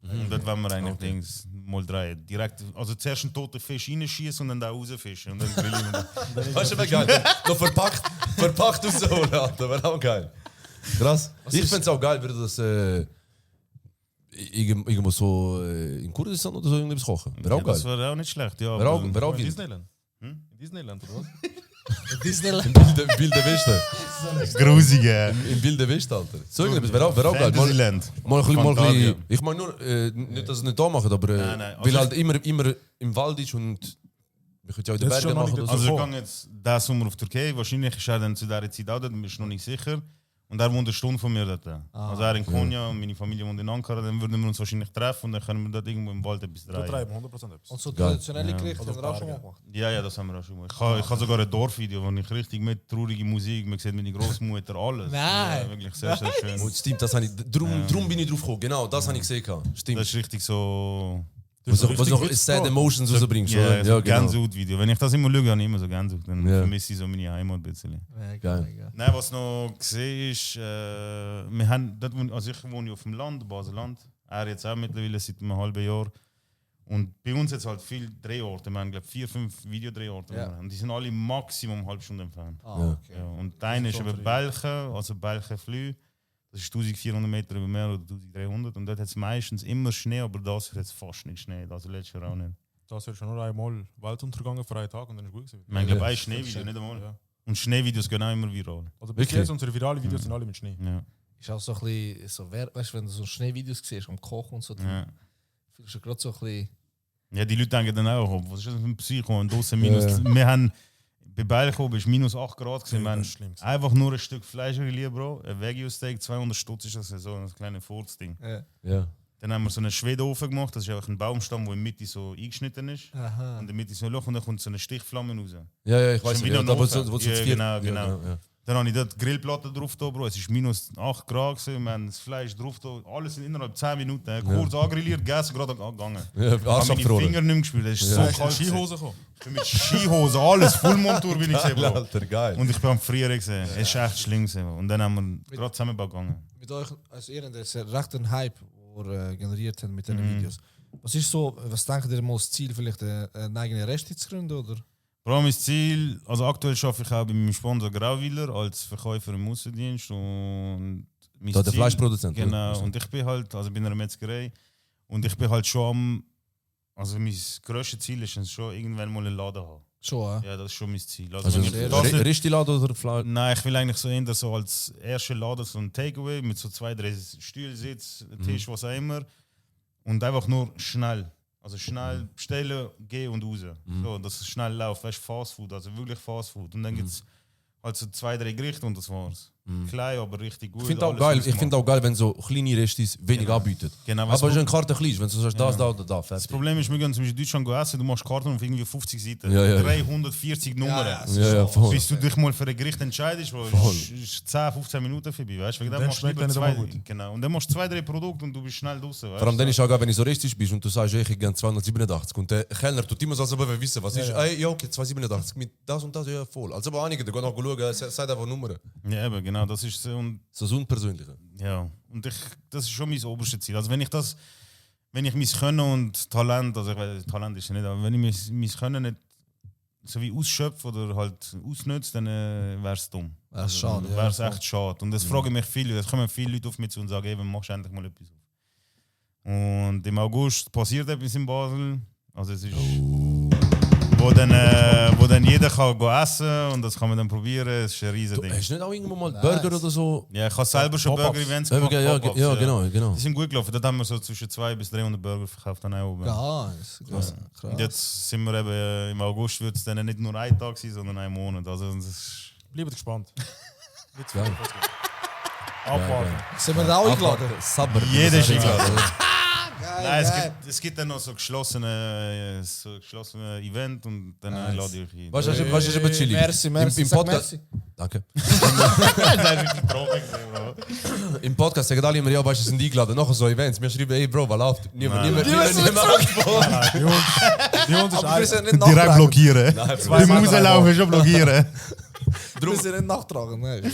Und dort wollen wir eigentlich Dings mal drehen. Direkt, also zuerst einen toten Fisch reinschießen und dann da rausfischen. Und dann grillen wir den. Weißt du, wie geil? Noch verpackt rausholen, Alter, wäre auch geil. Krass. Ich fände es auch geil, würde das irgendwo so in Kurdistan oder so irgendwas kochen. Wäre auch Ja, das geil. wäre auch nicht schlecht. Ja, Wäre auch, aber wär auch geil. Disneyland. Disneyland oder was? Disneyland. Im Wilde Westen. Grusige. Im Wilde Westen, Alter. So irgendwas wäre auch geil. Fantasyland. Mal ein bisschen, Fantasia. ich meine nur, nicht, dass es nicht da machen, aber Nein. weil halt immer im Wald ist und wir können ja auch in den Das ist Bergen schon noch machen. nicht Oder Also so. ich gehe jetzt diesen Sommer auf Türkei. Wahrscheinlich ist er dann zu dieser Zeit auch dort, bin ich noch nicht sicher. Und er wohnt eine Stunde von mir dort. Also er in Konya und meine Familie wohnt in Ankara. Dann würden wir uns wahrscheinlich treffen und dann können wir dort irgendwo im Wald etwas So drehen. treiben, 100% etwas. Und so Geil. traditionelle Gerichte Also haben wir auch schon mal Berge. gemacht. Ja, das haben wir auch schon mal. Ich habe sogar ein Dorfvideo, wo ich richtig mit trauriger Musik, man sieht meine Großmutter, alles. Nein. Ja, wirklich sehr, sehr schön. Und stimmt, das habe ich, drum bin ich drauf gekommen. Genau, das habe ich gesehen. Stimmt. Das ist richtig so... Was noch Sad Emotions rausbringst. Ja, oder? so Ja, genau. Gänsehaut-Video. Wenn ich das immer schaue, habe ich immer so Gänsehaut. Dann Ja. vermisse ich so meine Heimat ein bisschen. Geil. Nein, was noch gesehen ist, wir haben, also ich wohne auf dem Land, Baseland. Er jetzt auch mittlerweile seit einem halben Jahr. Und bei uns jetzt halt viele Drehorte. Wir haben, glaube ich, 4-5 Videodrehorte. Ja. Und die sind alle maximum eine halbe Stunde entfernt. Ah, okay. Ja, und der eine ist eben Belchen, also Belchen-Flü. Das ist 1400 Meter über Meer oder 1300. Und dort hat es meistens immer Schnee, aber das ist jetzt fast nicht Schnee. Also letztes Jahr auch nicht. Das wird schon nur einmal Weltuntergang für einen Tag und dann ist gut gewesen. Ich meine, glaube ein Schneevideo, nicht einmal. Ja. Und Schneevideos gehen auch immer viral. Also bis Wirklich? jetzt unsere viralen Videos sind alle mit Schnee. Ja. Ist auch so ein bisschen, so, weißt du, wenn du so Schneevideos siehst, am Kochen und so, dann Ja. fühlst du gerade so ein bisschen. Ja, die Leute denken dann auch, oh, was ist das für ein Psycho? Und draussen minus. Wir haben bei Belchow ist minus 8 Grad gewesen. Wir Ja, haben das ist schlimm. einfach nur ein Stück Fleisch geliehen, Bro. Ein Wagyu-Steak, 200 Stutz ist das, so ein kleines Furzding. Ja. Dann haben wir so einen Schwedeofen gemacht, das ist einfach ein Baumstamm, der in der Mitte so eingeschnitten ist. Aha. Und in der Mitte ist so ein Loch und dann kommt so eine Stichflamme raus. Ja, ich weiß Schon wieder nicht. Aber ein so, Ofen. wo so Ja, zu viert- genau. Ja. Dann habe ich dort die Grillplatte drauf, da, Bro. Es ist minus 8 Grad gewesen, wir haben das Fleisch drauf, da, alles innerhalb 10 Minuten. Kurz angrilliert, gegessen, gerade angegangen. Ja, Ich habe Arsch meine abgefroren. Finger nicht mehr gespürt, das ist Ja. so Hast du in kalt. gewesen. Skihose gekommen? Ich bin mit Skihose, alles, Fullmontur bin ich gesehen, Geil, Bro. Alter, geil. Und ich bin am Frieren gesehen. Es ist echt schlimm gewesen. Und dann haben wir gerade zusammen gegangen. Mit euch als Ehren, das ist ja recht ein Hype, der generiert hat mit diesen Videos. Was ist so, was denkt ihr mal das Ziel, vielleicht einen eigenen Restaurant zu gründen? Oder? Bro, mein Ziel, also aktuell arbeite ich auch bei meinem Sponsor Grauwiller als Verkäufer im Aussendienst. Und mein Da der Ziel- Fleischproduzent, oder? Genau, Also. und ich bin halt, also bin in einer Metzgerei. Und ich bin halt schon am, also mein grösstes Ziel ist es schon, irgendwann mal einen Laden haben. Schon, Ja, das ist schon mein Ziel. Also, Also wenn ich das nicht- Ristiladen oder Fleisch? Nein, ich will eigentlich so eher so als erster Laden so ein Takeaway mit so 2-3 Stühlsitz, Tisch, was auch immer. Und einfach nur schnell. Also schnell bestellen, gehen und raus. So, dass es schnell läuft. Weißt du, Fast Food, also wirklich Fast Food. Und dann gibt es halt so 2-3 Gerichte und das war's. Klein, aber richtig gut. Ich finde auch alles geil, ich ausgemacht. finde auch geil, wenn so kleine Restis wenig anbieten. Genau, Aber es ist eine Karte klein, wenn du sagst, das, da oder da, Das fertig. Problem ist, wir gehen zum Beispiel in Deutschland essen, du machst Karten auf irgendwie 50 Seiten. Ja, ja. 340 Nummern. Ja, voll. Bis du dich mal für ein Gericht entscheidest, Bro, ist 10-15 Minuten vorbei. Weißt du, wegen dem dann machst du schmeckt lieber dann nicht einmal 2, genau. Und dann machst du 2-3 Produkte und du bist schnell draußen. Vor allem dann ist auch geil, wenn du so richtig bist und du sagst, ich gerne 287 und der Kellner tut immer so, als ob er wissen, was ist. Ey, ja, okay, 287 mit das und das, ja, voll. Also aber einige, die gehen noch schauen, sagt einfach Nummern. Ja, eben, genau, das ist so. Und, So unpersönliche. ja, und das ist schon mein oberstes Ziel. Also wenn ich mein Können und Talent, also ich weiß, Talent ist ja nicht, aber wenn ich mein Können nicht so wie ausschöpfe oder halt ausnütze, dann wäre es dumm. Das ist schade. Wäre es echt schade. Und das fragen mich viele Leute. Es kommen viele Leute auf mich zu und sagen, eben, machst du endlich mal etwas auf. Und im August passiert etwas in Basel. Also es ist, wo dann jeder kann gehen essen und das kann man dann probieren. Es ist ein riesen Du Ding. hast nicht auch irgendwo mal Burger oder so? Ja, ich habe selber schon Pop-ups. Burger-Events Ja, gemacht. ja, Pop-ups, ja, genau. Die sind gut gelaufen. Dort haben wir so zwischen 200 bis 300 Burger verkauft. Dann auch oben. Krass. Krass. Und jetzt sind wir eben, im August wird es dann nicht nur ein Tag sein, sondern ein Monat. Also das ist, Bleibt gespannt. Geil. Abwarten. Sind wir da auch eingeladen? Sabber. jeder ist eingeladen. Geil, Nein, geil. es gibt dann noch so geschlossene Event und dann lade ich euch ein. Weißt du, das ist eben chillig. Merci. Im Sag Podcast. merci. Danke. Nein, ich bin trocken gewesen, Bro. Im Podcast sagen alle immer, ja, weißt du, sind eingeladen. Nachher so Events. Wir schreiben, ey, Bro, was läuft? Niemand Die müssen antwortet. Die uns ist Aber wir sind ein. nicht Direkt nachtragen. blockieren. Beim Rauslaufen schon blockieren. Wir sind nicht nachtragen. Nein, genau.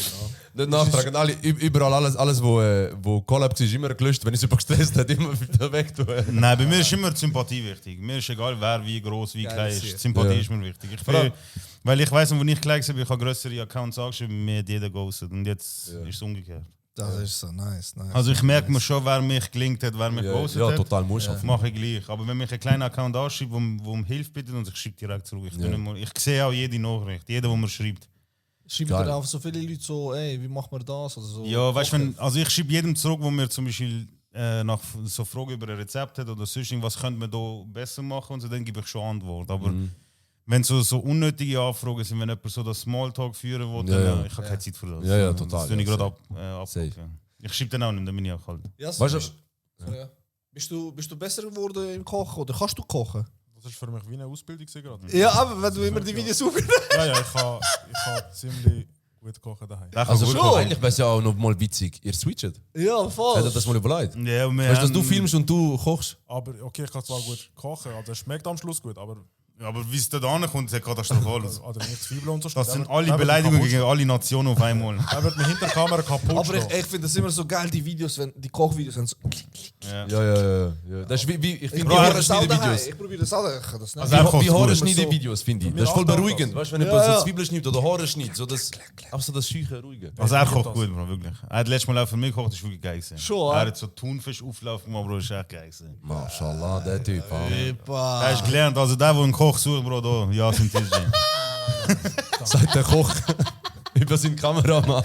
Nicht nachtragen. Alle, überall alles wo Collab ist, immer gelöscht. Wenn ich es gestresst hat, immer wieder weg tun. Nein, bei mir ist immer die Sympathie wichtig. Mir ist egal, wer wie groß, wie Geil, klein sehr. ist. Die Sympathie Ja. ist mir wichtig. Ich allem- bin, weil ich weiss, wo ich klein war, ich habe größere Accounts angeschrieben, mir hat jeder ghostet. Und jetzt ist es umgekehrt. Das ist so nice. Also ich merke mir schon, wer mich gelinkt hat, wer mich gepostet Ja, hat. total, muss ich. Mache ich gleich. Aber wenn mich ein kleiner Account anschreibt, wo um Hilfe bittet und ich schreibe direkt zurück. Ich sehe auch jede Nachricht, jeder, der mir schreibt. Schreibt Geil. dir auch so viele Leute so, ey, wie macht man das? Oder so. Ja, weißt du, also ich schreibe jedem zurück, wo mir zum Beispiel nach so Fragen über ein Rezept hat oder sonst was könnte man da besser machen und so, dann gebe ich schon Antwort. Aber wenn so unnötige Anfragen sind, wenn jemand so das Smalltalk führen will, dann ich habe keine Zeit für das. Ja, total. Das tue ich Ja, gerade safe. abgucken. Ich schreibe dann auch nicht, dann bin ich auch kalt. Ja, so Weißt bist du besser geworden im Kochen oder kannst du kochen? Das ist für mich wie eine Ausbildung gerade. Ja, aber wenn du immer die Videos aufnimmst. Ja, ich kann ziemlich gut kochen daheim. Also schon. eigentlich wäre es ja auch noch mal witzig, ihr switcht. Ja, voll. Hättet ihr das mal überlegt? Ja, Weißt du, dass du filmst und du kochst? Aber okay, ich kann zwar gut kochen, also es schmeckt am Schluss gut, aber aber wie es da ankommt, ist ja katastrophal. oder nicht Zwiebeln und so. Das sind Der alle wird Beleidigungen kaputt. gegen alle Nationen auf einmal. Er wird mir hinter der Kamera kaputt. Aber schlagen. ich finde das immer so geil, die Videos, wenn die Kochvideos sind so. Ja. Das ist wie ich finde, probiere Haare das auch schneiden daheim. Videos. Ich probiere das auch, ich kann das nicht. Also er kocht Wie Haare gut. schneiden Videos, finde ich. Das ist voll beruhigend. Weißt du, wenn jemand so Zwiebeln schneidet oder Haare schneidet, so das, auch so das scheuche, ruhige. Also er kocht gut, Bro, wirklich. Er hat letztes Mal auch für mich gekocht, das ist wirklich geil gewesen. Schon, Er hat so Thunfisch-Auflauf gemacht, Bro, das ist echt geil gewesen. Mashallah, der Typ. Er ist gelernt, also der, der einen Koch sucht, Bro, da, ja, sind Tisch. Sagt der Koch über seinen Kameramann.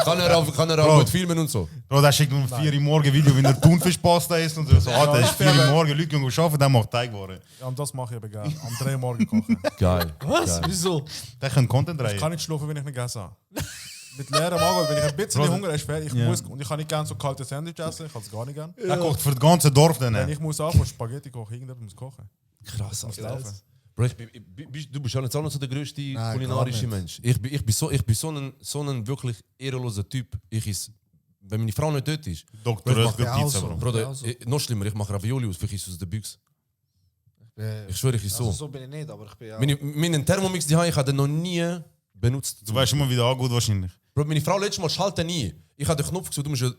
Kann er auch gut filmen und so? Bro, der schickt mir um 4 Uhr morgen Video, wenn er Thunfischpasta isst und so. Der ist 4 Uhr morgen, Leute gehen arbeiten, der macht Teigwaren. Ja, und das mache ich aber gerne. Am 3 Uhr morgen kochen. Geil. Was? Wieso? Der kann Content Ich drehen. kann nicht schlafen, wenn ich nicht gegessen habe. Mit leerem Magen, wenn ich ein bisschen Bro, Hunger habe, ich muss, und ich kann nicht gerne so kalte Sandwich essen, ich kann es gar nicht gerne. Der kocht für das ganze Dorf dann. Wenn ich muss anfangen, Spaghetti kochen, irgendjemand muss kochen. Krass. Muss laufen. Bro, du bist ja nicht so der grösste kulinarische gar Mensch. Ich bin so ein wirklich ehrenloser Typ. Wenn meine Frau nicht dort ist, Dr. Röttger ja auch Pizza, so. Bro. Bruder, Ja, so. noch schlimmer, ich mache Ravioli aus, vielleicht ist es aus der Büchse. Ich schwöre, ich ist so. Also so bin ich nicht, aber ich bin ja. Meinen Thermomix, die ich habe noch nie benutzt. Du weißt immer wieder auch gut wahrscheinlich. Bro, meine Frau letztes Mal schaltet nie. Ich habe den Knopf gesagt, du musst ja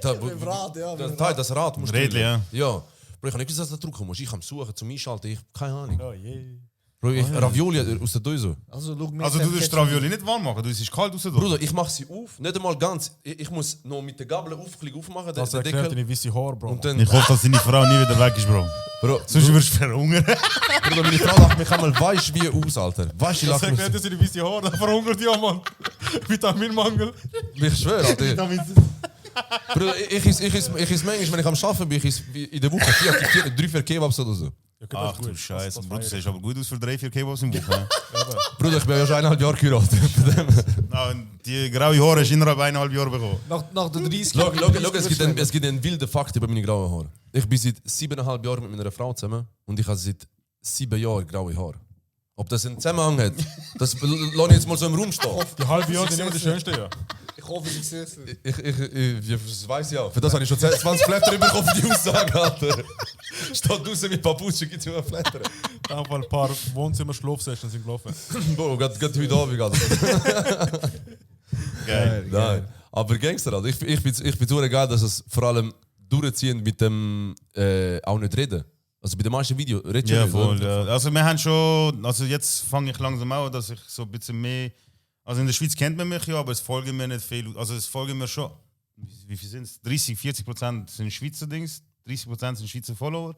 Rad, ja, mit dem das Rad musst du Rädchen, drücken. ja. Ja. Bro, ich habe nicht gewusst, dass du da drücken musst. Ich habe suchen zum Einschalten, ich keine Ahnung. Oh je. Bro, Ravioli aus der Dose. Also, schau, Also du tust Ravioli nicht warm machen, du ist kalt raus. Bruder, ich mache sie auf, nicht einmal ganz. Ich muss noch mit der Gabel aufmachen, Das den erklärt Deckel. deine weiße Haare, Bro. Und dann, Ich hoffe, dass deine Frau nie wieder weg ist, Bro. Bro, Sonst wirst du verhungern. Bruder, meine Frau lacht mich einmal weisst wie aus, Alter. Weisst du, Das lacht mich. erklärt deine weiße Haare, dann verhungert ja, Mann. Vitaminmangel. Ich schwöre, Alter. Bruder, ich is manchmal, wenn ich am Arbeiten bin, ich is in der Woche 3-4 Kebabs oder so. Ach du Scheiße, Bro, du siehst aber gut aus für 3-4 Kebabs im Woche. Bruder, ich bin ja schon 1,5 Jahre geheiratet. Die graue Haare hast du innerhalb 1,5 Jahre bekommen. Nach der 30 Schau, es gibt einen wilden Fakt über meine grauen Haare. Ich bin seit 7,5 Jahren mit meiner Frau zusammen und ich habe seit 7 Jahren graue Haare. Ob das einen Zusammenhang hat, das lasse ich jetzt mal so im Raum stehen. Die halbe Jahr sind immer die schönsten, ja. Ich hoffe, ich sehe es. Das weiß ich auch. Für das habe ich schon 20 Flatter bekommen für die Aussage, Alter. Steht draußen mit Papuche, gibt es immer Flatter. Da haben ein paar Wohnzimmer-Schlafsessions sind gelaufen. Bro, geht heute Abend, Alter. Geil. Nein. Aber Gangster, Alter. Ich bin so geil, dass es vor allem durchziehen mit dem auch nicht reden. Also bei den meisten Videos redest du Ja, nicht, voll. oder? Ja. Also wir haben schon, also jetzt fange ich langsam an, dass ich so ein bisschen mehr, also in der Schweiz kennt man mich ja, aber es folgen mir nicht viel, also es folgen mir schon, wie viel sind es? 30-40% sind Schweizer Dings, 30% sind Schweizer Follower,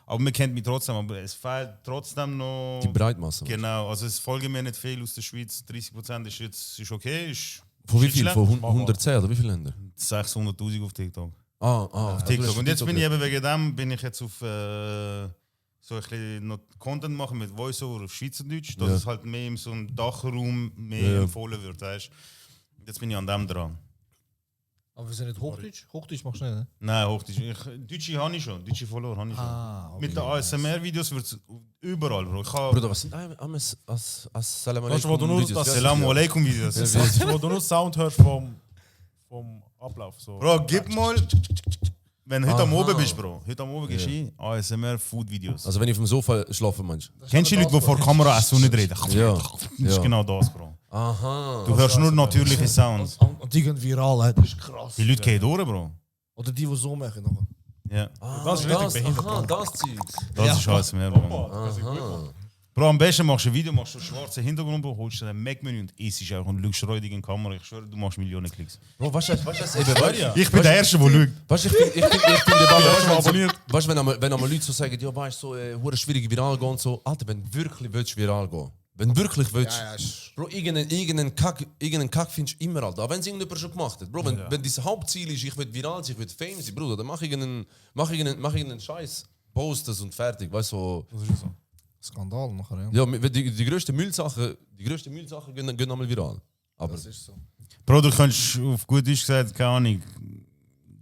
aber man kennt mich trotzdem, aber es fehlt trotzdem noch... Die Breitmasse. Genau, also es folgen mir nicht viel aus der Schweiz, 30% ist jetzt ist okay, ist... Von wie ist viel? schlecht. Von 110 oder wie viele Länder? 600'000 auf TikTok. Auf TikTok. Und jetzt bin ich eben wegen dem, bin ich jetzt auf so ein bisschen noch Content machen mit Voiceover auf Schweizerdeutsch, dass Ja. es halt mehr in so einem Dachraum mehr empfohlen wird, weißt? Jetzt bin ich an dem dran. Aber wir sind nicht Hochdeutsch? Hochdeutsch machst du nicht, ne? Nein, Hochdeutsch. Deutsche habe ich schon, deutsche Follower habe ich schon. Okay. Mit den ASMR-Videos wird es überall, Bro. Ich habe Bruder, was sind Assalamu Weißt du, wo du nur das- Assalamu alaikum Videos. Wo du nur Sound hörst vom Ablauf. So. Bro, gib mal, wenn du heute am Aha. Oben bist, Bro. Heute am Oben gehst du ASMR-Food-Videos. Also wenn ich auf dem Sofa schlafe, meinst du? Kennst du die Leute, die vor der Kamera essen und nicht reden? Ja. Das ist genau das, Bro. Aha. Du hörst nur natürliche Sounds. Und die gehen viral, das ist krass. Die Leute gehen durch, Bro. Oder die so machen noch. Ja. Das ist richtig behindert. Aha, das Zeugs. Das ist alles mehr, Bro. Aha. Bro, am besten machst du ein Video, machst du einen schwarzen Hintergrund, holst du ein Mac-Menü und isst auch und schaust räudig in die Kamera. Ich schwöre, du machst Millionen Klicks. Bro, weißt du, eben, Ich bin der Erste, der lügt. weißt du, ich finde, weißt du, wenn einmal Leute so sagen, ja, weißt du, so, schwierig viral gehen und so, Alter, wenn du wirklich willst viral gehen, wenn du wirklich willst, Bro, irgendeinen Kack findest du immer, Alter. Auch wenn es irgendjemand schon gemacht hat. Bro, wenn dein Hauptziel ist, ich will viral sein, ich will Fame sein, Bruder, dann mach irgendeinen Scheiß, post das und fertig, weißt du. Das ist so. Skandal nachher, ja. Ja, die grössten Müllsachen gehen einmal viral. Aber Das ist so. Bro, du kannst auf gut Deutsch gesagt, keine Ahnung,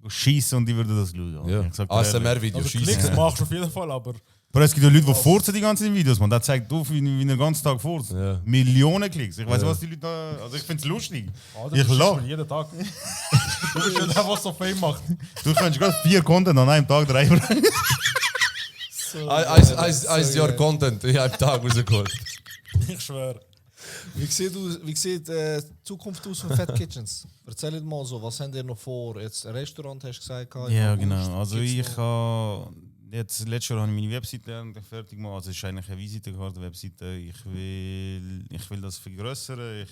schießen und die würden das schauen. ja, Ich sag dir ehrlich. ASMR-Video Also schießen. Klicks machst du auf jeden Fall, aber Bro, es gibt ja Leute, die furzen die ganzen Videos, man. Das zeigt auf, wie er den ganzen Tag furzt. Ja. Millionen Klicks. Ich weiß was die Leute da. Also ich finde es lustig. Alter, Ich du lach. schießt jeden Tag. Du bist ja der, was so Fame macht. Du kannst gerade 4 Content an einem Tag treiben. Ein Jahr Content in einem Tag rausgeholt. Ich schwöre. Wie sieht die Zukunft aus von Fat Kitchens? Erzähl mal so, was habt ihr noch vor? Jetzt ein Restaurant hast du gesagt. Ja, im August. genau. Also Gibt's ich noch- habe jetzt letztes Jahr habe ich meine Webseite fertig gemacht. Also es ist eigentlich eine Visitenkarte Webseite. Ich will das vergrößern.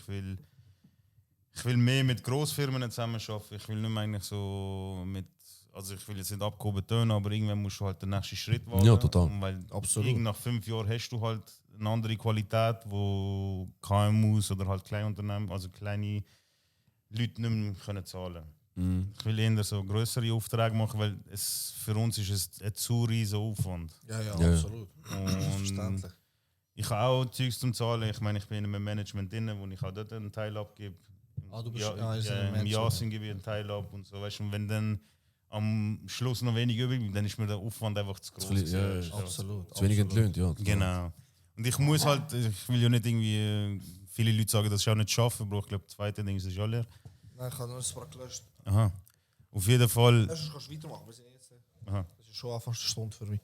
Ich will mehr mit Grossfirmen zusammenarbeiten. Ich will nicht mehr eigentlich so mit. Also ich will jetzt nicht abgehoben tönen, aber irgendwann musst du halt den nächsten Schritt wagen. Ja, total. Und weil Absolut. nach 5 Jahren hast du halt eine andere Qualität, wo KMUs oder halt Kleinunternehmen, also kleine Leute nicht mehr können zahlen können. Ich will eher so größere Aufträge machen, weil für uns ist es ein zu riesen Aufwand. Ja, Ja. absolut. Und Verständlich. ich habe auch Zeugs zum Zahlen. Ich meine, ich bin in einem Management drin, wo ich auch dort einen Teil abgebe. Du bist Ja, ist ja, ein im Mensch, Jasin gebe ich einen Teil ab und so. Weißt du, und wenn dann am Schluss noch wenig übrig bleibt, dann ist mir der Aufwand einfach zu groß. Ja, Absolut. zu wenig entlöhnt, ja. Genau. Und ich muss halt, ich will ja nicht irgendwie, viele Leute sagen, das ist auch nicht schaffen, Bro. Ich glaube, das zweite Ding ist ja leer. Nein, ich habe nur ein paar gelöscht. Aha. Auf jeden Fall. Erstens kannst du weitermachen, wir sind jetzt. Aha. Das ist schon fast eine Stunde für mich.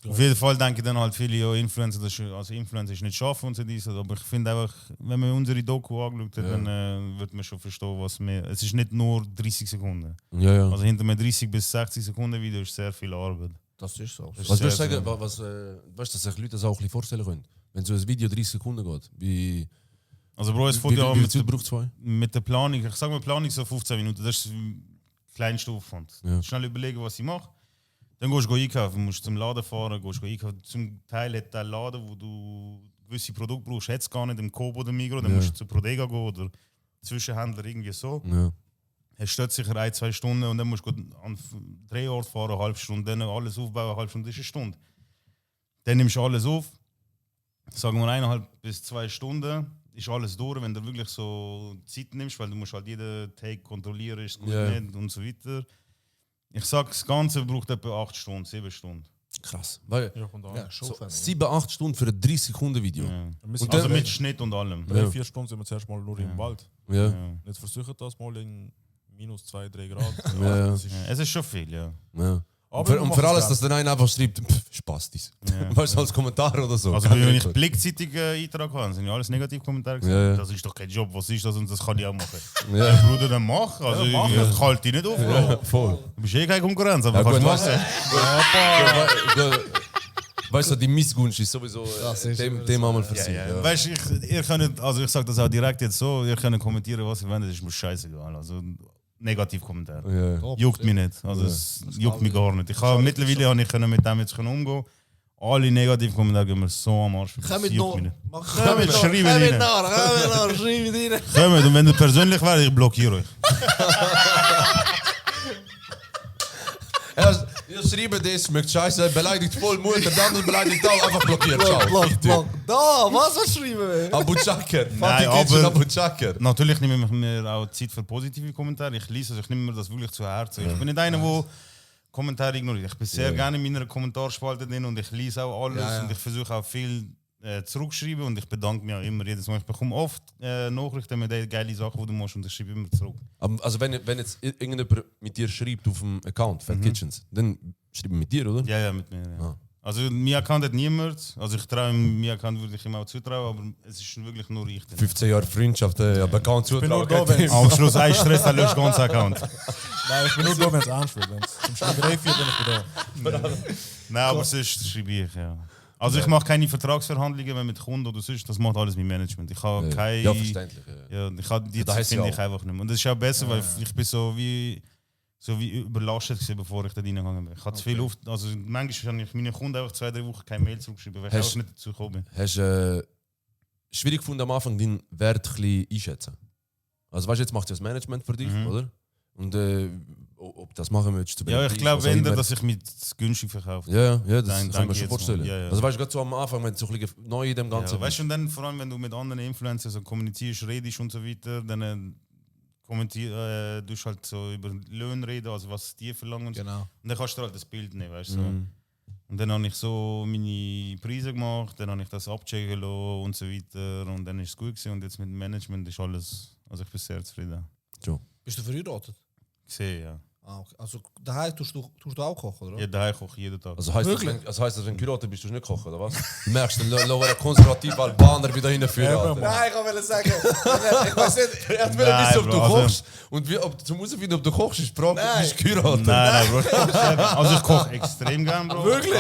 Auf jeden Fall denken dann halt viele ja, Influencer, dass also Influencer ist nicht schaffen und so dies. Aber ich finde einfach, wenn man unsere Doku angeschaut hat, dann wird man schon verstehen, was mehr. Es ist nicht nur 30 Sekunden. Ja, ja. Also hinter einem 30 bis 60 Sekunden Video ist sehr viel Arbeit. Das ist so. Was würdest du sehr, sagen, weißt du, dass sich Leute das auch ein bisschen vorstellen können? Wenn so ein Video 30 Sekunden geht, wie Also Bro, es viel fängt ja an Zeit braucht es? mit der Planung. Ich sage mal Planung so 15 Minuten, das ist der kleinste Aufwand. Ja. Schnell überlegen, was ich mache. Dann gehst du einkaufen, musst zum Laden fahren, gehst einkaufen. Zum Teil hat der Laden, wo du gewisse Produkte brauchst, hat es gar nicht im Coop oder Migros. Dann musst du zu Protega gehen oder Zwischenhändler irgendwie so. Ja. Hast dort sicher 1-2 Stunden und dann musst du an den Drehort fahren, eine halbe Stunde, dann alles aufbauen, eine halbe Stunde, das ist eine Stunde. Dann nimmst du alles auf, sagen wir 1,5 bis 2 Stunden, ist alles durch, wenn du wirklich so Zeit nimmst, weil du musst halt jeden Take kontrollieren, ist es gut Ja. nicht und so weiter. Ich sag, das Ganze braucht etwa 8 Stunden, 7 Stunden. Krass. Weil, Ja, von da. Ja, schon so fertig. 7-8 Stunden für ein 30-Sekunden-Video. Ja. Und Also mit Schnitt und allem. 3-4 Stunden sind wir zuerst mal nur im Wald. Ja. Ja. Jetzt versuchen das mal in minus 2-3 Grad. Ja. Das ist, Ja, es ist schon viel, ja. Ja. Aber Und wir für machen alles, es dass der eine einfach schreibt, Spastis. Ja. Weißt du, als Kommentar oder so. Also wenn ich Blickzeitung Eintrag habe, sind ja alles Negativkommentare gewesen. Ja, ja. Das ist doch kein Job, was ist das und das kann ich auch machen. Ja. Ja, Bruder, dann mach. Also Ja, mach. ich halte dich nicht auf, Bro. Ja, voll. Du bist eh keine Konkurrenz, aber Ja, kannst gut, machen. Weißt du, die Missgunst ist sowieso ist dem einmal für sich. Ja. Ja. Weißt du, ihr könnt, also ich sage das auch direkt jetzt so, ihr könnt kommentieren, was ihr wollt, das ist mir scheißegal. Also Negativkommentare. Ja. Top. Juckt mich nicht. Also es juckt mich gar nicht. Ich habe alles mittlerweile habe ich mit dem jetzt umgehen. Alle Negativkommentare gehen mir so am Arsch. Komm mit Das juckt noch. mich nicht. Komm mit schreiben Komm mit rein. nach, schreib rein. Kommt, und wenn ihr persönlich werdet, ich blockiere euch. Ja, schreiben das, schmeckt scheiße, beleidigt voll Mutter, der andere beleidigt auch, einfach blockiert. Ciao. Block. Da, was soll ich schreiben? Abu Chakr. Nein, Kitchen aber- Abu Chakr. Natürlich nehme ich mir auch Zeit für positive Kommentare. Ich lese, also ich nehme mir das wirklich zu Herzen. Ich bin nicht einer, der Kommentare ignoriert. Ich bin sehr gerne in meiner Kommentarspalte drin und ich lese auch alles Ja, ja. und ich versuche auch viel zurückschreiben und ich bedanke mich auch immer jedes Mal. Ich bekomme oft Nachrichten mit den geile Sachen, die du machst und ich schreibe immer zurück. Also wenn jetzt irgendjemand mit dir schreibt auf dem Account, Fat Kitchens, dann schreibt mit dir, oder? Ja, mit mir. Ja. Ah. Also mein Account hat niemand. Also ich traue mein Account würde ich ihm auch zutrauen, aber es ist wirklich nur ich. drin. 15 Jahre Freundschaft, aber Account bin nur zutrauen. da, wenn- Am Schluss ein Stress, dann löscht ganz Account. Nein, ich bin nur da, wenn es ernst wird. Wenn es zum Schreiberei führt, bin ich da. Nein, aber sonst schreibe ich, ja. Also ich mache keine Vertragsverhandlungen mehr mit Kunden oder sonst, das macht alles mein Management. Ich habe keine... Ja, verständlich. Ja, ich habe die das heisst finde ja ich einfach nicht mehr. Und das ist auch besser, weil ich bin so wie überlastet gewesen, bevor ich da reingegangen bin. Ich hatte zu viel Luft. Also manchmal habe ich meinen Kunden einfach 2-3 Wochen keine Mail zurückgeschrieben, weil ich einfach nicht dazu gekommen bin. Hast du schwierig gefunden am Anfang, deinen Wert ein bisschen einschätzen? Also weißt du, jetzt macht ja das Management für dich, oder? Und ob das machen willst du Ja, ich glaube, wenn dass ich mich günstig verkaufe. Ja, das Dann kann man geht's schon vorstellen. mal. Ja. Also weißt du, gerade so am Anfang, wenn du so ein bisschen neu in dem Ganzen Ja, weißt du, und dann vor allem, wenn du mit anderen Influencern so kommunizierst, redest und so weiter, dann du halt so über Löhne reden, also was die verlangen. Genau. Und dann kannst du halt das Bild nehmen, weißt du. So. Und dann habe ich so meine Preise gemacht, dann habe ich das abchecken lassen und so weiter. Und dann ist es gut gewesen. Und jetzt mit dem Management ist alles, also ich bin sehr zufrieden. Bist du verheiratet? Gesehen, ja. Ah, okay. Also daheim tust du auch kochen, oder? Ja, daheim koche ich jeden Tag. Also heisst das, wenn du geheiratet bist, du nicht kochen, oder was? Du merkst, dann lassen wir konservative Albaner wieder hinführen. Nein, ich wollte sagen, ich weiß nicht. Er will wissen, ob du Bro, kochst. Und zum herausfinden, ob du kochst, ist die Frage, bist du geheiratet? Nein, Bro. Also ich koche extrem gern, Bro. Wirklich?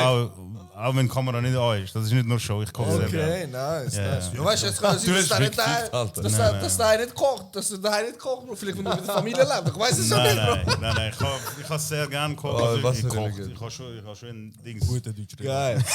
Auch wenn die Kamera nicht an ist. Das ist nicht nur Show, ich koche sehr Okay, gern. nice. Ja, nice. ja. Ja, weißt du, jetzt kann es sein, dass hast der fiktiv, Alter. dass der nicht kocht. Dass der nicht kocht, Bro. Vielleicht, wenn du mit der Familie lebst. Ich weiß es schon nicht, Bro. Nein. Ich habe sehr gern kochen. Oh, Also, was ich für koche. eine Legende. Ich habe schon ein Ding. Gute Deutsch reden. Geil.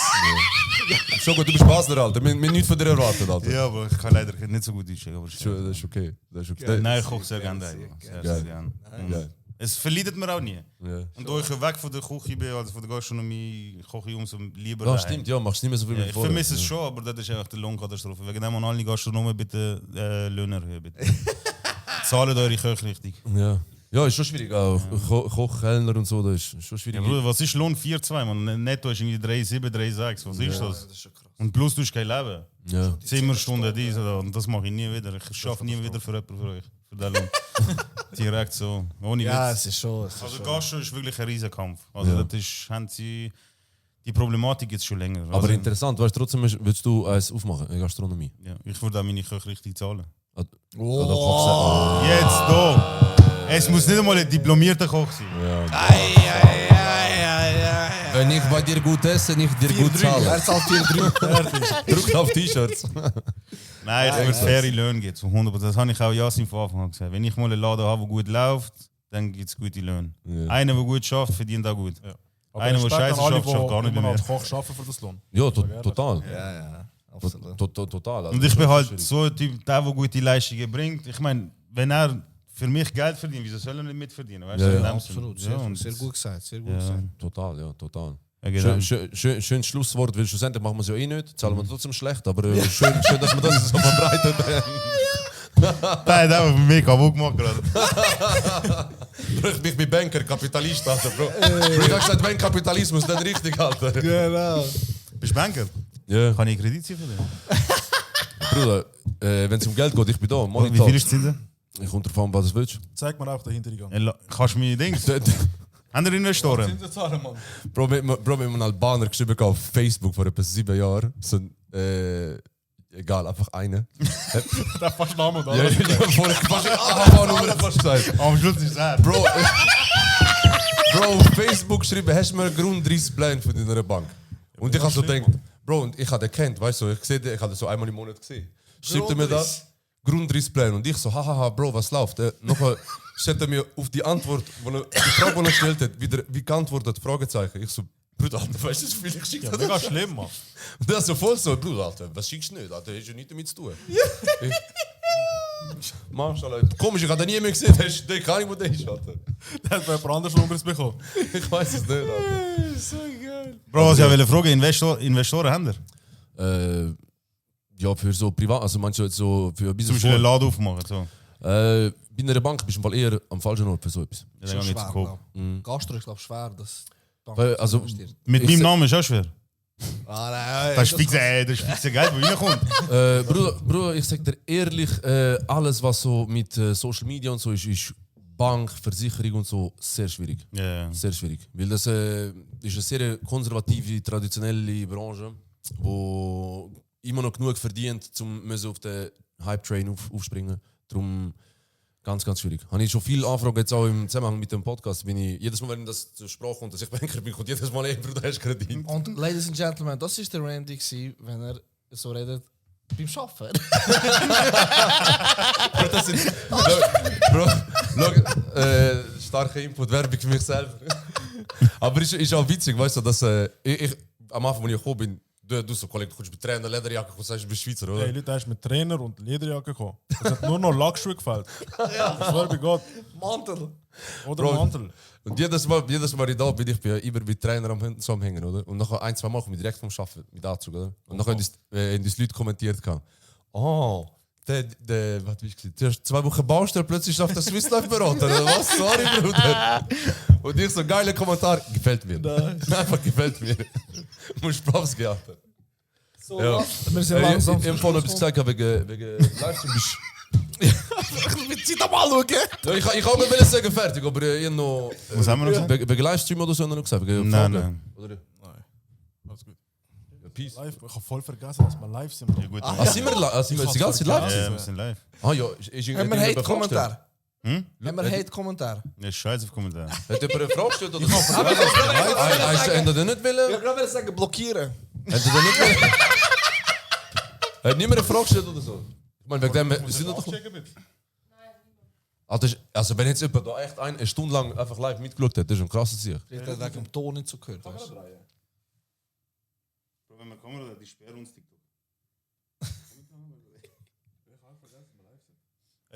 Schon gut, du bist Basler, Alter. Wir nichts von dir erwartet, Alter. Ja, aber ich kann leider nicht so gut Deutsch reden. Aber Das ist okay. Das ist okay. nein, ich koche sehr gerne daheim. Sehr gern. Geil. Es verleidet mir auch nie. Ja. Und da ich weg von der Küche bin, also von der Gastronomie, koche ich umso lieber Ja, daheim. stimmt, ja, machst du nicht mehr so viel Ja, mit ich vorher. vermisse es schon, aber das ist echt eine Lohnkatastrophe. Wegen dem an alle Gastronomen bitte Löhne erhöhen. Bitte. Zahlen eure Köche richtig. Ja. Ja, ist schon schwierig. Auch Koch, Kellner und so, das ist schon schwierig. Ja, Bruder, was ist Lohn 4,2? Man, netto ist irgendwie 3,7, 3,6. Was ist das? Das ist schon krass. Und plus du hast kein Leben. Ja. 10 Stunden dies oder und das mache ich nie wieder. Ich schaffe nie wieder für jemanden für euch. Für den Lohn. Direkt so. Ohne Ja, Witz. es ist schon. Also Gastro ist wirklich ein Riesenkampf. Also das ist, haben sie die Problematik jetzt schon länger. Aber Also, interessant, weißt du, trotzdem willst du eins aufmachen, eine Gastronomie. ja, ich würde auch meine Köche richtig zahlen. Oder Kochs- Jetzt da! Es muss nicht einmal ein diplomierter Koch sein. Wenn ich bei dir gut esse, ich dir gut zahle. Er zahlt 4,3. Druck auf T-Shirts. Nein, ich würde faire Löhne geben, zu 100%. Das habe ich auch Yasin von Anfang an gesagt. Wenn ich mal einen Laden habe, der gut läuft, dann gibt es gute Löhne. Ja. Einer, der gut schafft, verdient auch gut. Aber Einer, der Respekt scheiße an alle, schafft, schafft gar nicht die mehr. als Koch arbeiten für das Lohn. Ja, total. Ja, absolut. Total. Und ich bin halt so ein Typ, der gute Leistungen bringt. Ich meine, wenn er für mich Geld verdient, wieso soll er nicht mitverdienen? Weißt Ja, du, ja. in dem Absolut. Sinn. Ja, Sehr, und sehr gut gesagt. Sehr gut Ja. gesagt. Total, ja, total. Ja, genau. Schönes Schlusswort, weil schlussendlich machen wir es ja eh nicht, zahlen wir trotzdem schlecht, aber schön, dass wir das so verbreitet haben. Der hat einfach mich kaputt gemacht gerade. Ich bin Banker, Kapitalist, Alter, Bro. Ich hab gesagt, wenn Kapitalismus, dann richtig, Alter. Genau. Bist du Banker? Ja, Kann ich Kredit ziehen für dich? Bruder, wenn es um Geld geht, ich bin da. Wie viel ist Zinsen? Ich unterfahre, was du willst. Zeig mir auch den Hintergrund. Kannst du mir Dings? Haben wir Investoren? Zinsen Mann. Bro, mit einem Albaner geschrieben auf Facebook vor etwa 7 Jahren. So, egal, einfach eine. Der fast Name da. Ja, vorher fast Nummer fast gesagt. Am Schluss ist er. Bro, auf Facebook geschrieben, hast du mir einen Grundrissplan von deiner Bank? Und ich habe so gedacht, Bro, und ich habe den kennt, weißt du, ich habe den so einmal im Monat gesehen. Schreibt er mir das? Grundrissplan. Und ich so, hahaha, Bro, was läuft? Nachher stellt er mir auf die Antwort, die Frage, die er gestellt hat, wieder, wie geantwortet, Fragezeichen. Ich so, Bruder, Alter, weißt du, wie viel ich schicke? Ja, mega schlimm, Mann. Und der ist so voll so, Bruder, Alter, was schickst du nicht? Alter, hast du nichts damit zu tun. Manchmal, komisch, ich habe den nie mehr gesehen, der ist, der kann nicht, wo der ist, Alter. Der hat jemand anderes Nummers bekommen. Ich weiß es nicht, Alter. So geil. Bro, was ich wollte fragen, Investoren haben wir? Ja, für so privat, also manche so für ein Zum bisschen Beispiel einen Laden aufmachen. So. bei einer Bank bist du im Fall eher am falschen Ort für so etwas. Ja, Schon dann gehe ich schwer, zu Coop. glaub. Gastro ist, glaube ich, schwer. Das Also- Mit Ich meinem sag- Namen ist auch schwer. Ah, nein, Das ist fix Geld, das reinkommt. Bruder, ich sag dir ehrlich, alles was so mit Social Media und so ist Bank, Versicherung und so sehr schwierig. Ja. Sehr schwierig. Weil das ist eine sehr konservative, traditionelle Branche, wo immer noch genug verdient, um auf den Hype-Train aufspringen. Darum Ganz, ganz schwierig. Habe ich schon viele Anfragen jetzt auch im Zusammenhang mit dem Podcast. Bin ich, jedes Mal, wenn das zur Sprache kommt, dass ich Banker bin, kommt jedes Mal, ey, Bruder, hast du Kredit. Und Ladies and Gentlemen, das ist der Randy gewesen, wenn er so redet beim Schaffen. Das sind, Bro, starke Input, Werbung für mich selber. Aber ist auch witzig, weißt du, dass ich am Anfang, als ich gekommen bin, du so, Kollege, du kommst mit Trainer, Lederjacke, du sagst, du bist Schweizer, oder? Hey, Leute, er ist mit Trainer und Lederjacke gekommen. Es hat nur noch Lackschuhe gefällt. Ich schwör bei Gott. Mantel. Oder Bro. Mantel. Und jedes Mal ich da bin, ich bin immer mit Trainer am Hängen, oder? Und nachher 1-2 Mal komme ich direkt vom Arbeiten mit Anzug, oder? Und nachher haben die Leute kommentiert, oh, was wie ich gesagt, du hast 2 Wochen Baustelle, plötzlich auf der Swiss Life Berater, oder was? Sorry, Bruder. Und ich so, geiler Kommentar, gefällt mir. Einfach gefällt mir. Muss Props gehabt. So, Ja. wir sind langsam. Ich habe vorhin etwas gesagt wegen Livestream. Mit Zeit am Anschauen. Ja, ich auch nicht sagen fertig, aber ich noch. Was haben wir noch gesagt? Wegen Livestream oder so haben wir noch gesagt? Wegen Nein, Fragen? nein. Oder? Nein. Alles gut. Ja, Peace. Live, ich habe voll vergessen, dass wir live sind. Ja, gut. Sind wir jetzt die ganze Zeit live? Ja, wir sind live. Ah ja, ist Haben wir Hate-Kommentar? Hm? Haben wir Hate-Kommentar? Ja, scheiße auf Kommentar. Hat jemand eine Frage gestellt oder so? Hast du nicht willen? Ich glaube, wir sagen blockieren. Hat er nicht willen? Hat niemand eine Frage gestellt oder so? Ich meine, wegen dem sind doch. Also wenn jetzt jemand da echt eine Stunde lang einfach live mitgeschaut hat, das ist ein krasses Sieg. Vielleicht hat er wegen dem Ton nicht so gehört. Weißt du? Wenn wir kommen, die sperren uns TikTok.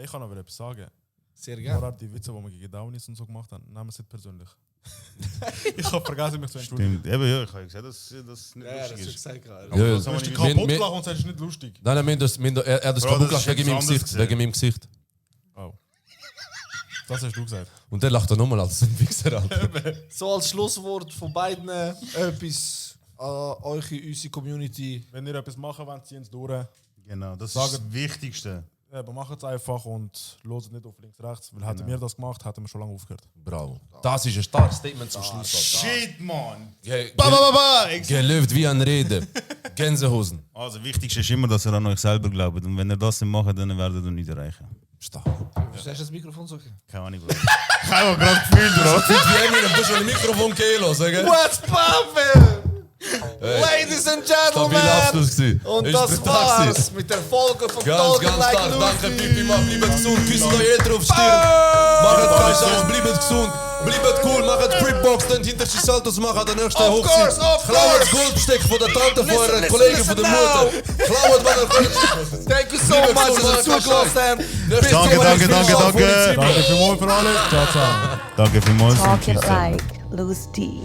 Ich kann aber etwas sagen. Sehr gerne. Vorher die Witze, die wir gegen Downies und so gemacht haben, nehmen Sie es persönlich. Ich habe vergessen, mich zu entschuldigen. Stimmt. Eben, ja, ich habe gesagt, dass das nicht Ja, das lustig ist ist. gesagt gerade. Ja, Du hast dich kaputt gelacht und sagst, es ist nicht lustig. Nein, er hat das Bro, kaputt das gelacht ist wegen meinem etwas Gesicht. anderes Wegen meinem Gesicht. Oh. Das hast du gesagt. Und der lacht dann nochmal als ein Wichser, Alter. So als Schlusswort von beiden etwas an euch in unsere Community. Wenn ihr etwas machen wollt, ziehen es durch. Genau, das Sagen- ist das Wichtigste. Aber macht es einfach und loset nicht auf links, rechts. Weil hätten wir das gemacht, hätten wir schon lange aufgehört. Bravo. Das ist ein starkes Statement zum Schluss. Shit, man! Alter. Gelöft wie ein Rede. Gänsehosen. Also, das Wichtigste ist immer, dass ihr an euch selber glaubt. Und wenn ihr das nicht macht, dann werdet ihr nicht erreichen. Stark. Verstehst du das Mikrofon so? Keine Ahnung, Bro. Ich habe gerade gefühlt, Bro. Wie Eminem, du hast ein Mikrofon gehen sagen. What's poppin'? Ladies and Stabiler Gentlemen! Abschluss gewesen. Und Ist das brutal gewesen. war's mit der Folge von Ganz, Talking ganz Like stark. Danke, Lucy. Pipi, Mann. Bleibt gesund. Küssen eure Eltern auf die Stirn. Macht keinen Scheiß. Bleibt gesund. Bleibt cool. Macht Cripbox. Dann hinter die Saltos machen an der nächsten Of Hochzeit. course, of Klaut das course. Goldbesteck von der Tante, von eurer Listen, Kollegen, listen von der now. Mutter. Klaut, wenn ihr könnt. Thank you so much, dass ihr zugelassen habt. Bis Danke, zum danke, nächsten danke, Mal. danke. Danke vielmals für alles. Ciao, ciao. Danke vielmals. Talk und it tschüss. like Loose D.